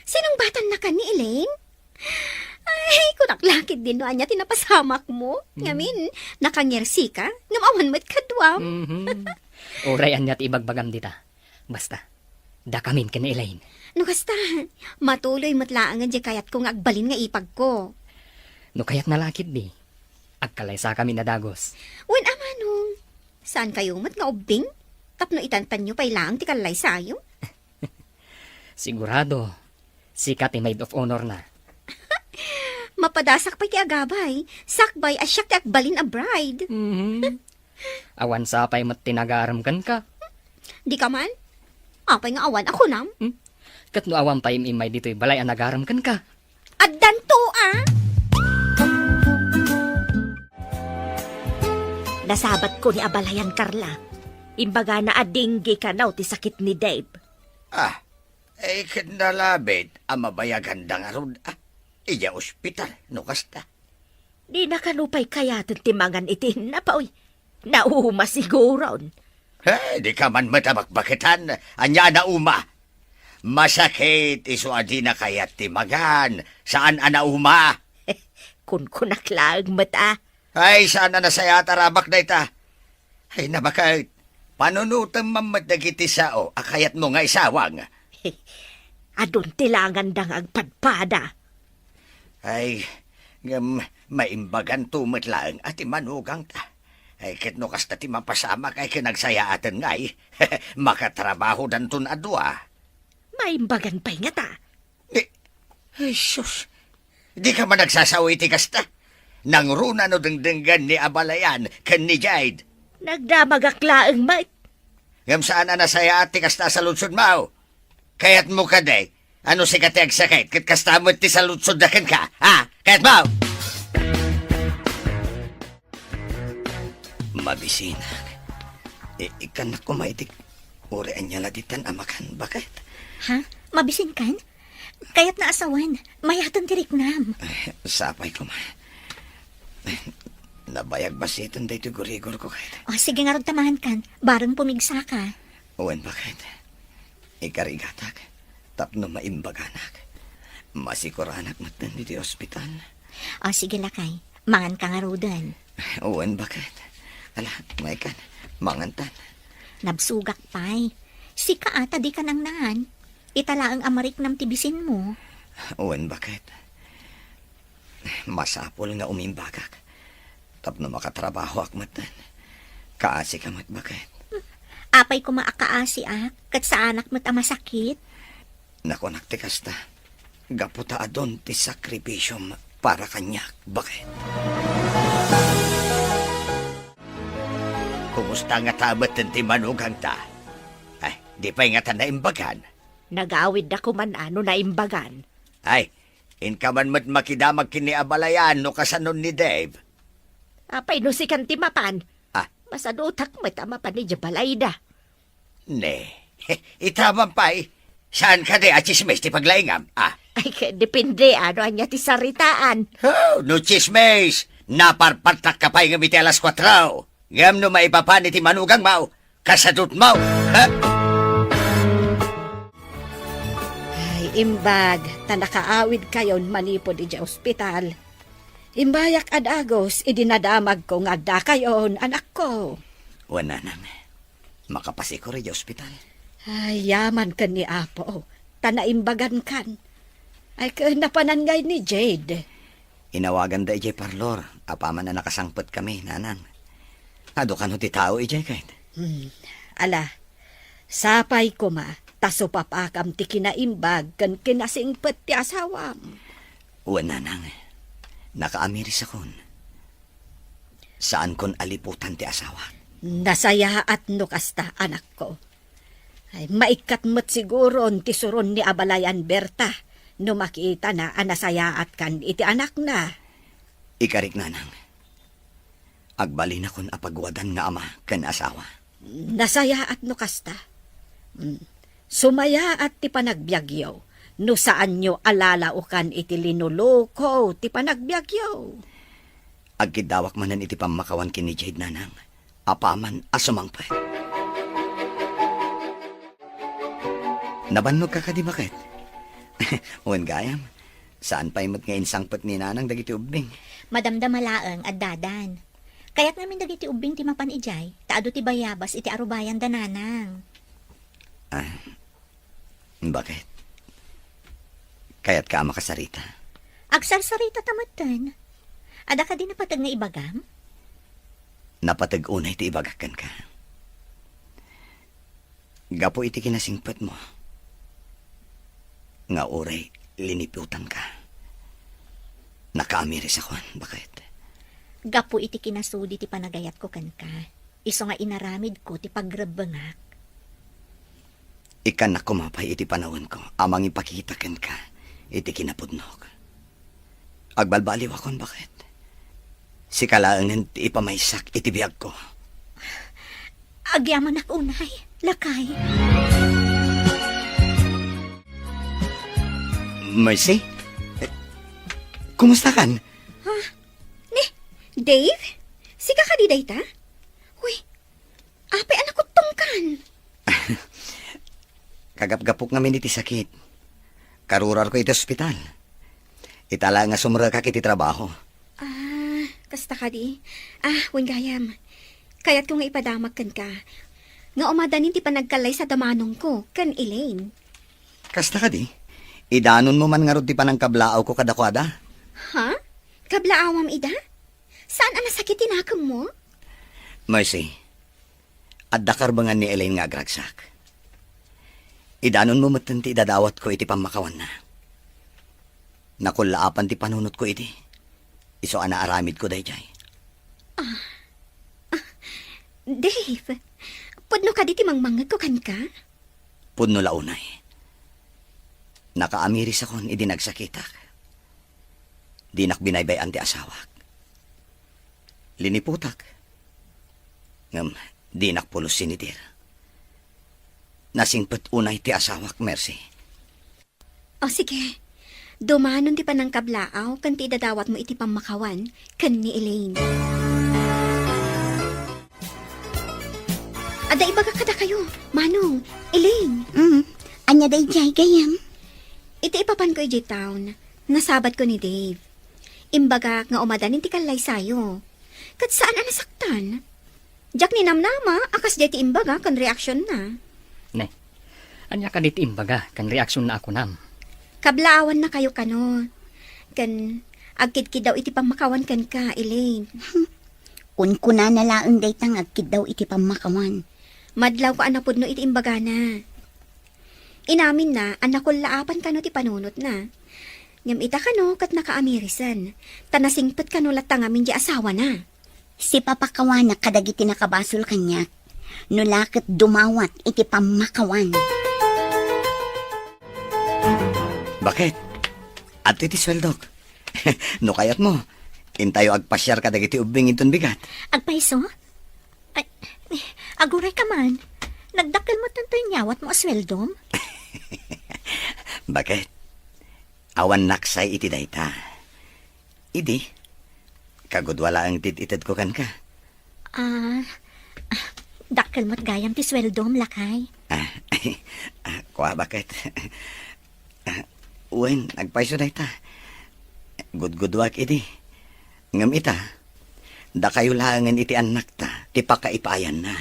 Sinungbatannakan ni Elaine? Ay, kunak la ketdin no ania ti napasamakmo. Mm. Ngamin, nakangirsika, ngem awan met kaduam. Mhm. Uray ania ti ibagbagam dita. Basta, dakamin ken ni Elaine. No kasta, matuloy met laengen diay kayatko nga agbalin nga ipagko. No kayatna la ketdi, agkallaysakamin a dagus. Wen a, Manong, saankayo met nga ubbing? Tapno itantanyo pay laeng ti kallaysayo? Sigurado, sika ti maid of honor na. Mapadasak pay ti agabay, sakbay a siak ti agbalin a bride. Mhm. Awan sapay met ti nagarem kenka. Dika man? Apay nga awan a kunam? Hmm? Ket no awan pay im-immay ditoy balay a nagarem kenka? Addanto, a? Nasabatko ni abalayan, Carla. Imbagana a dengue kano ti sakit ni Dave. Ah, eh, ket nalabit a mabayaganda ngarud, a? Idiay ospital, no kasta. Dina kano pay kayaten ti mangan iti innapoy. Nauma siguron. He, dika man met a bakbaketan. Ania a nauma? Masakit, isu a dina kayat ti magan. Saan a nauma? Kunkunak laeng met a. Ay, saan a nasayaat a rabak dayta? Ay, nabaket. Panunotem man met dagiti sao a kayatmo nga isawang. Adun ti langanda nga agpadpada. Ay, ngem maimbaganto met laeng a ti manugangta. Ay, ket no kasta ti mapasamak ay ket nagsayaaten ngay. Makatrabahodanton a dua. Maimbagan pay ngata. Ni, ay, sus. Di ka man nagsasao iti kasta? Nangruna no dengdenggan ni Abalayan ken ni Jade. Nagdamagak laeng met. Ngem saan a nasayaat ti kasta a saludsodmo? Kayatmo kadi a no sika ti agsakit, ket kasta met ti saludsodda kenka, ha? Kayatmo? Mabisinak. I-, ikkannak koma iti uray ania la ditan a makan, baket? Ha? Mabisinkan? Kayatna a sawen. Mayaten ti riknam. Ay, sapay koma. Nabayag basiten daytoy gurigorko, ket. O, sige ngarud ta mangankan. Bareng pumigsaka. Wen, baket. Ikarigatak tapno maimbaganak. Masikuranak metten iti ospital. O, sige, lakay. Manganka ngaruden. Wen, baket. Ala, maykan. Mangantan. Nabsogak pay. Sika a ta dika nangnaan. Ita laeng a mariknam ti bisinmo. Wen, baket. Masapul nga umimbagak tapno makatrabahoak metten. Kaasika met, baket. Apay koma a kaasiak, ket saanak met a masakit? Nakunak ti kasta, gapu ta adun ti sakripisiom para kaniak, baket. Kumusta ngata metten ti manugangta? Ay, di pay ngata naimbagan? Nagawidda koman a no naimbagan. Ay, inka man met makidamag ken ni Abalayan no kasanon ni Dave. Apay no sikan ti mapan? Ah. Masadutak met a mapan idiay balayda. Ne, ita man pay. Saan kadi a tsismis ti paglaingam? Ah. Ay, ket depende a no ania ti saritaan. Oh, no tsismis, naparpartakka pay ngem iti alas kuatro. Ngem no maipapan iti manugangmo, kasadutmo, ha? Ay, imbag ta nakaawidkayon manipud idiay ospital. Imbayak a dagus idi nadamagko nga addakayon, anakko. Wen, nanang, makapasikur idiay ospital. Ay, yaman ken ni Apo, ta naimbagankan. Ay, ken napanan ngay ni Jade? Inawaganda idiay parlor, apaman a nakasangpetkami, nanang. Adu kano ti tao idiay, ket? Hmm. Ala, sapay koma, ta supapakam ti kinaimbag ken kinasingpet ti asawam. Wen, nanang, nakaamirisakon. Saankon a liputan ti asawak. Nasayaat no kasta, anakko. Ay, maikkat met siguron ti suron ni Abalayan Berta no makitana a nasayaatkan iti anakna. Ikarik, nanang. Agbalinakon a paguadan nga ama ken asawa. Nasayaat no kasta. Mm. Sumayaat ti panagbiagyo no saanyo a lalaokan iti linuluko ti panagbiagyo. Agkiddawak manen iti pammakawan ken ni Jade, nanang, apaman a sumangpet. Nabannogka kadi, baket? Wen gayam, saan pay met nga insangpet ni nanang dagiti ubbing. Madamdama laeng, addadan. Kayat ngamin dagiti ubbing ti mapan idiay, ta adu ti bayabas iti arubayan da nanang. Ah, baket? Kayatka a makasarita? Agsarsarita ta metten. Adda kadi napateg nga ibagam? Napateg unay ti ibagak kenka. Gapu iti kinasingpetmo nga uray liniputanka, nakaamirisakon, baket. Gapu iti kinasudi ti panagayatko kenka, isu nga inaramidko ti pagrebbengak. Ikkannak koma pay iti panawenko a mangipakita kenka iti kinapudnok. Agbalbaliwakon, baket. Sika laengen ti ipamaysak iti biagko. Agyamanak unay, lakay. Mercy? Eh, kumustakan? Ha? Ni, Dave? Sika kadi dayta? Uy, apay a nakuttongkan? Kagapgapok ngamin iti sakit. Karurarko iti ospital. Ita la nga sumrekak iti trabaho. Ah, kasta kadi. Ah, wen gayam. Kayatko nga ipadamag kenka nga umadanin ti panagkallaysa da manongko ken Elaine. Kasta kadi? Idanonmo man ngarud ti panangkablaawko kadakuada? Ha? Kablaawam ida? Saan a nasakit ti nakemmo? Mercy, adda karbengan ni Elaine nga agragsak. Idanonmo metten ti idadawatko iti pammakawanna. Nakullaapan ti panunotko idi. Isu a naaramidko daydiay. Dave, pudno kadi ti mangmangngegko kenka? Pudno la unay. Nakaamirisakon idi nagsakitak. Dinak binaybay-an ti asawak. Liniputak. Ngem dinak pulos sinidir. Nasingpet unay ti asawak, Mercy. O sige, dumanon ti panangkablaaw ken ti idadawatmo iti pammakawan ken ni Elaine. Adda ibagak kadakayo, Manong, Elaine. Mm, ania daydiay, gayyem? Iti ipapanko idiay town, nasabatko ni Dave. Imbagak nga umadanin ti kallaysayo. Ket saan a nasaktan. Diak ninamnama a kasdiay ti imbaga ken reaksionna. Ne, ania kadi ti imbaga ken reaksionna a kunam? Kablaawannakayo kano. Ken agkidkiddaw iti pammakawan kenka, Elaine. Kunkunana laeng dayta nga agkiddaw iti pammakawan. Madlawko a napudno iti imbagana. Inaminna a nakullaapan kano ti panunotna. Ngem ita kano ket nakaamirisan, ta nasingpet kano latta ngamin di asawana. Sipapakawanak kadagiti nakabasol kaniak, no la ket dumawat iti pammakawan. Baket, adtoy ti sueldok. No kayatmo, intayo agpasiar kadagiti ubbing inton bigat. Agpayso? Ay, aguray ka man. Nagdakkel met tanto inyawatmo a sueldom? Baket, awan naksay iti dayta. Idi, kagudua laeng ti it-itedko kenka. Ah, ah, dakkel met gayam ti sueldom, lakay. Ah, ah, kua, Baket. Ah, wen, agpayso dayta. Gudguduak idi. Ngem ita, dakayo laengen iti annakta ti pakaipaayanna.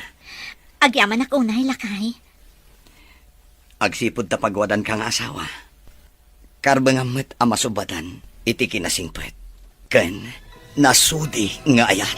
Agyamanak unay, lakay. Agsipud ta paguadanka nga asawa, karbengam met a masubadan iti kinasingpet ken nasudi nga ayat.